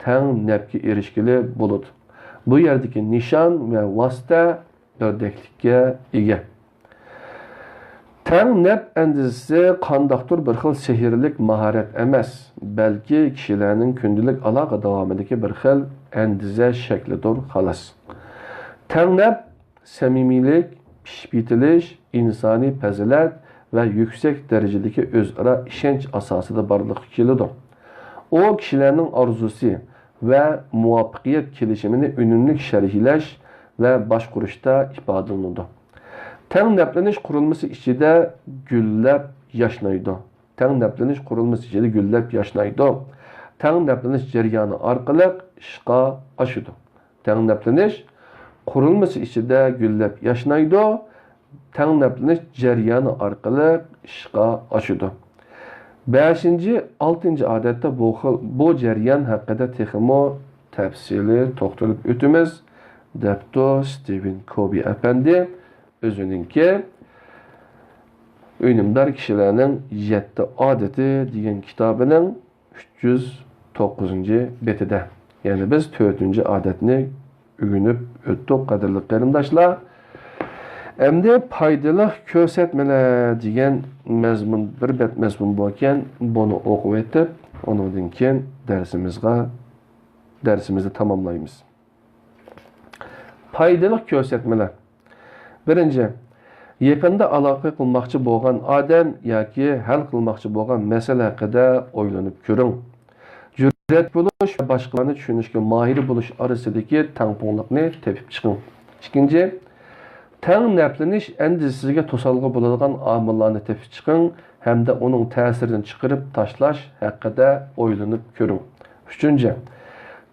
تەڭ نەپكە ئېرىشكىلى بولىدۇ. بۇ يەردىكى نىشان ۋە ۋاسىتە بىردەكلىككە ئىگە. تەڭ نەپ ئەندىزىسى قانداقتۇر بىر خىل سېھىرلىك ماھارەت ئەمەس، بەلكى كىشىلەرنىڭ كۈندىلىك ئالاقە داۋامىدىكى بىر خىل ئەندىزە شەكلىدۇر، خالاس. تەڭ نەپ، سەمىمىيلىك، پىشىپ يېتىلىش، ئىنسانىي پەزىلەت ۋە يۈكسەك دەرىجىدىكى ئۆزئارا ئىشەنچ ئاساسىدا بارلىققا كېلىدۇ. ئۇ كىشىلەرنىڭ ئارزۇسى ۋە مۇۋەپپەقىيەت كېلىشىمىنى ئۈنۈملۈك شەرھلەش ۋە باشقۇرۇشتا ئىپادىلىنىدۇ. تەڭ نەپلىنىش قۇرۇلمىسى ئىچىدە گۈللەپ ياشنايدۇ. تەڭ نەپلىنىش قۇرۇلمىسى ئىچىدە گۈللەپ ياشنايدۇ. تەڭ نەپلىنىش جەريانى ئارقىلىق ئىشقا ئاشىدۇ. تەڭ نەپلىنىش قۇرۇلمىسى ئىچىدە گۈللەپ ياشنايدۇ. تەڭ نەپلىنىش جەريانى ئارقىلىق ئىشقا ئاشىدۇ. بەشىنچى، ئالتىنچى ئادەتتە بۇ خىل، بۇ جەريان ھەققىدە تېخىمۇ تەپسىلىي توختىلىپ ئۆتىمىز، دەپتۇ ستىۋېن كوۋى ئەپەندى ئۆزىنىڭكى ئۈنۈمدار كىشىلەرنىڭ يەتتە ئادىتى دېگەن كىتابىنىڭ ئۈچ يۈز توققۇزىنچى بېتىدە. يەنى بىز تۆتىنچى ئادەتنى ئۆگىنىپ ئۆتتۇق، قەدىرلىك قېرىنداشلار. ئەمدى پايدىلىق كۆرسەتمىلەر دېگەن مەزمۇن، بىر بەت مەزمۇن باركەن، بۇنى ئوقۇۋېتىپ، ئۇنىڭدىن كېيىن دەرسىمىزغا، دەرسىمىزنى تاماملايمىز. پايدىلىق كۆرسەتمىلەر. بىرىنچى، يېقىندا ئالاقە قىلماقچى بولغان ئادەم ياكى ھەل قىلماقچى بولغان مەسىلە ھەققىدە ئويلىنىپ كۆرۈڭ. جۈرئەت بولۇش ۋە باشقىلارنى چۈشىنىشكە ماھىر بولۇش ئارىسىدىكى تەڭپۇڭلۇقنى تېپىپ چىقىڭ. ئىككىنچى، تەڭ نەپلىنىش ئەندىزىسىگە توسالغۇ بولىدىغان ئامىللارنى تېپىپ چىقىڭ ھەمدە ئۇنىڭ تەسىرىنى چىقىرىپ تاشلاش ھەققىدە ئويلىنىپ كۆرۈڭ. ئۈچىنچى،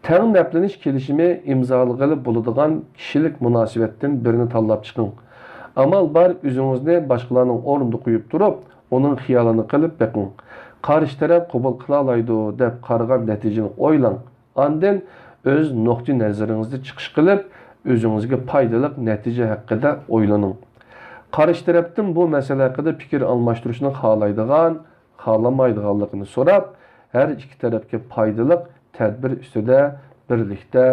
تەڭ نەپلىنىش كېلىشىمى ئىمزالىغىلى بولىدىغان كىشىلىك مۇناسىۋەتتىن بىرىنى تاللاپ چىقىڭ. ئامال بار ئۆزىڭىزنى باشقىلارنىڭ ئورنىدا قويۇپ تۇرۇپ، ئۇنىڭ خىيالىنى قىلىپ بېقىڭ. قارشى تەرەپ قوبۇل قىلالايدۇ دەپ قارىغان نەتىجىنى ئويلاڭ. ئاندىن ئۆز نۇقتىئى نەزىرىڭىزدىن چىقىش قىلىپ، ئۆزىڭىزگە پايدىلىق نەتىجە ھەققىدە ئويلىنىڭ. قارشى تەرەپتىن بۇ مەسىلە ھەققىدە پىكىر ئالماشتۇرۇشنى خالايدىغان، خالىمايدىغانلىقىنى سوراپ، ھەر ئىككى تەرەپكە پايدىلىق تەدبىر ئۈستىدە بىرلىكتە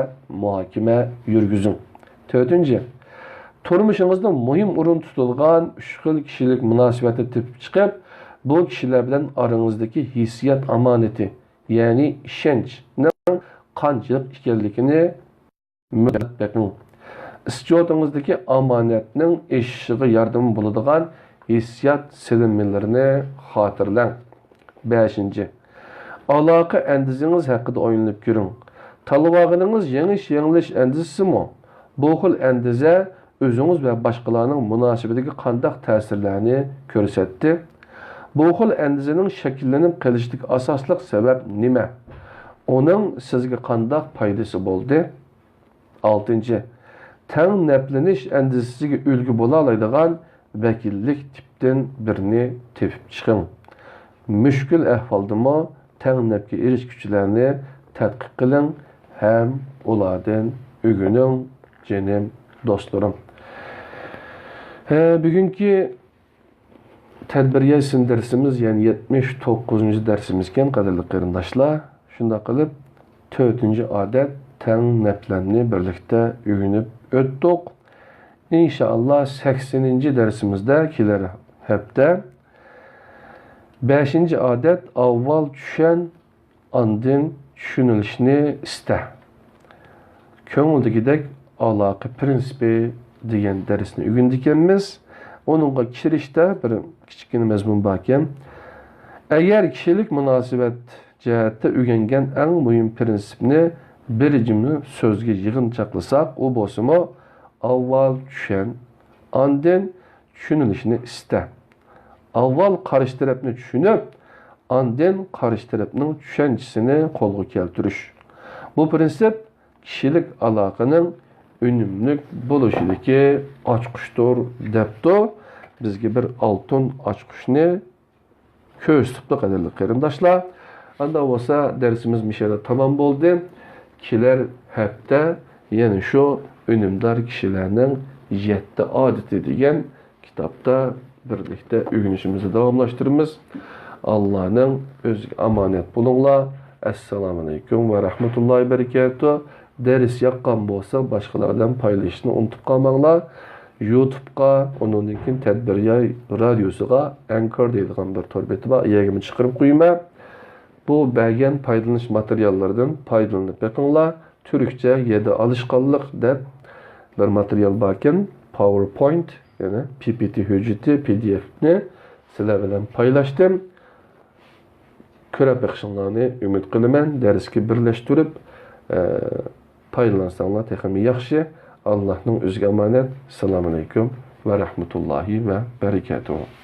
مۇھاكىمە يۈرگۈزۈڭ. تۆتىنچى، تۇرمۇشىڭىزدا مۇھىم ئورۇن تۇتىدىغان ئۈچ خىل كىشىلىك مۇناسىۋەتنى تېپىپ چىقىپ، بۇ كىشىلەر بىلەن ئارىڭىزدىكى ھېسسىيات ئامانىتى، يەنى ئىشەنچنىڭ قانچىلىك ئىكەنلىكىنى مۆلچەرلەپ بېقىڭ. ئىسچوتىڭىزدىكى ئامانەتنىڭ ئېشىشىغا ياردىمى بولىدىغان ھېسسىيات سېلىنمىلىرىنى خاتىرىلەڭ. بەشىنچى، ئالاقە ئەندىزىڭىز ھەققىدە ئويلىنىپ كۆرۈڭ. تاللىۋالغىنىڭىز يېڭىش-يېڭىلىش ئەندىزىسىمۇ؟ بۇ خىل ئەندىزە ئۆزىڭىز ۋە باشقىلارنىڭ مۇناسىۋىتىگە قانداق تەسىرلەرنى كۆرسەتتى؟ بۇ خىل ئەندىزىنىڭ شەكىللىنىپ قېلىشىدىكى ئاساسلىق سەۋەب نېمە؟ ئۇنىڭ سىزگە قانداق پايدىسى بولدى؟ ئالتىنچى، تەڭ نەپلىنىش ئەندىزىسىگە ئۈلگە بولالايدىغان ۋەكىللىك تىپتىن بىرنى تېپىپ چىقىڭ. مۈشكۈل ئەھۋالدىمۇ تەڭ نەپكە ئېرىشكۈچىلەرنى تەتقىق قىلىڭ ھەم ئۇلاردىن ئۆگىنىڭ، جېنىم دوستلىرىم. ھە، بۈگۈنكى تەدبىر يەسىن دەرسىمىز، يەنى يەتمىش توققۇزىنچى دەرسىمىزكەن، قەدىرلىك قېرىنداشلار. شۇنداق قىلىپ، تۆتىنچى ئادەت تەڭ نەپلەرنى بىرلىكتە ئۆگىنىپ ئۆتتۇق. ئىنشائاللا، سەكسىنىنچى دەرسىمىزدە كېلەر ھەپتە بەشىنچى ئادەت، ئاۋۋال چۈشەن، ئاندىن چۈشىنىلىشنى ئىستە. كۆڭۈلدىكىدەك ئالاقە پىرىنسىپى دېگەن دەرسنى ئۆگىنىدىكەنمىز. ئۇنىڭغا كىرىشتە بىر كىچىككىنە مەزمۇن باركەن. ئەگەر كىشىلىك مۇناسىۋەت جەھەتتە ئۆگەنگەن ئەڭ مۇھىم پىرىنسىپنى بىر جۈملە سۆزگە يىغىنچاقلىساق، ئۇ بولسىمۇ، ئاۋۋال چۈشەن، ئاندىن چۈشىنىلىشنى ئىستە. ئاۋۋال قارشى تەرەپنى چۈشىنىپ، ئاندىن قارشى تەرەپنىڭ چۈشەنچىسىنى قولغا كەلتۈرۈش. بۇ پىرىنسىپ كىشىلىك ئالاقىنىڭ ئۈنۈملۈك بولۇشىدىكى ئاچقۇچتۇر، دەپتۇ. بىزگە بىر ئالتۇن ئاچقۇچنى كۆرسىتىپتۇ، قەدىرلىك قېرىنداشلار. ئاندا بولسا دەرسىمىز مۇشۇ يەردە تامام بولدى. كېلەر ھەپتە يەنە شۇ ئۈنۈمدار كىشىلەرنىڭ يەتتە ئادىتى دېگەن كىتابتا بىرلىكتە ئۆگىنىشىمىزنى داۋاملاشتۇرىمىز. ئاللانىڭ ئۆزىگە ئامانەت بولۇڭلار. ئەسسالامۇئەلەيكۇم ۋە رەھمەتۇللاھى ۋە بەرىكاتۇھ. دەرس ياققان بولسا، باشقىلار بىلەن پايلىشىشنى ئۇنتۇپ قالماڭلار. يۇتۇبقا، ئۇنىڭدىن كېيىن تەدبىر ياي رادىيوسىغا ئەنكور دەيدىغان بىر تور بېتى بار، ئۇ يەرگىمۇ چىقىرىپ قويىمەن. بۇ بەرگەن پايدىلىنىش ماتېرىياللىرىدىن پايدىلىنىپ بېقىڭلار. تۈركچە يەدە ئالىشقانلىق دەپ بىر ماتېرىيال باركەن، پاۋېرپوينت، يەنى پى پى تى ھۆججىتى، پى دى ئېفنى سىلەر بىلەن پايلاشتىم. كۆرۈپ بېقىشىڭلارنى ئۈمىد قىلىمەن. دەرسكە بىرلەشتۈرۈپ، ئە، پايدىلانساڭلار تېخىمۇ ياخشى. ئاللاھنىڭ ئۆزىگە ئامانەت. ئەسسالامۇئەلەيكۇم ۋە رەھمەتۇللاھى ۋە بەرىكاتۇھۇ.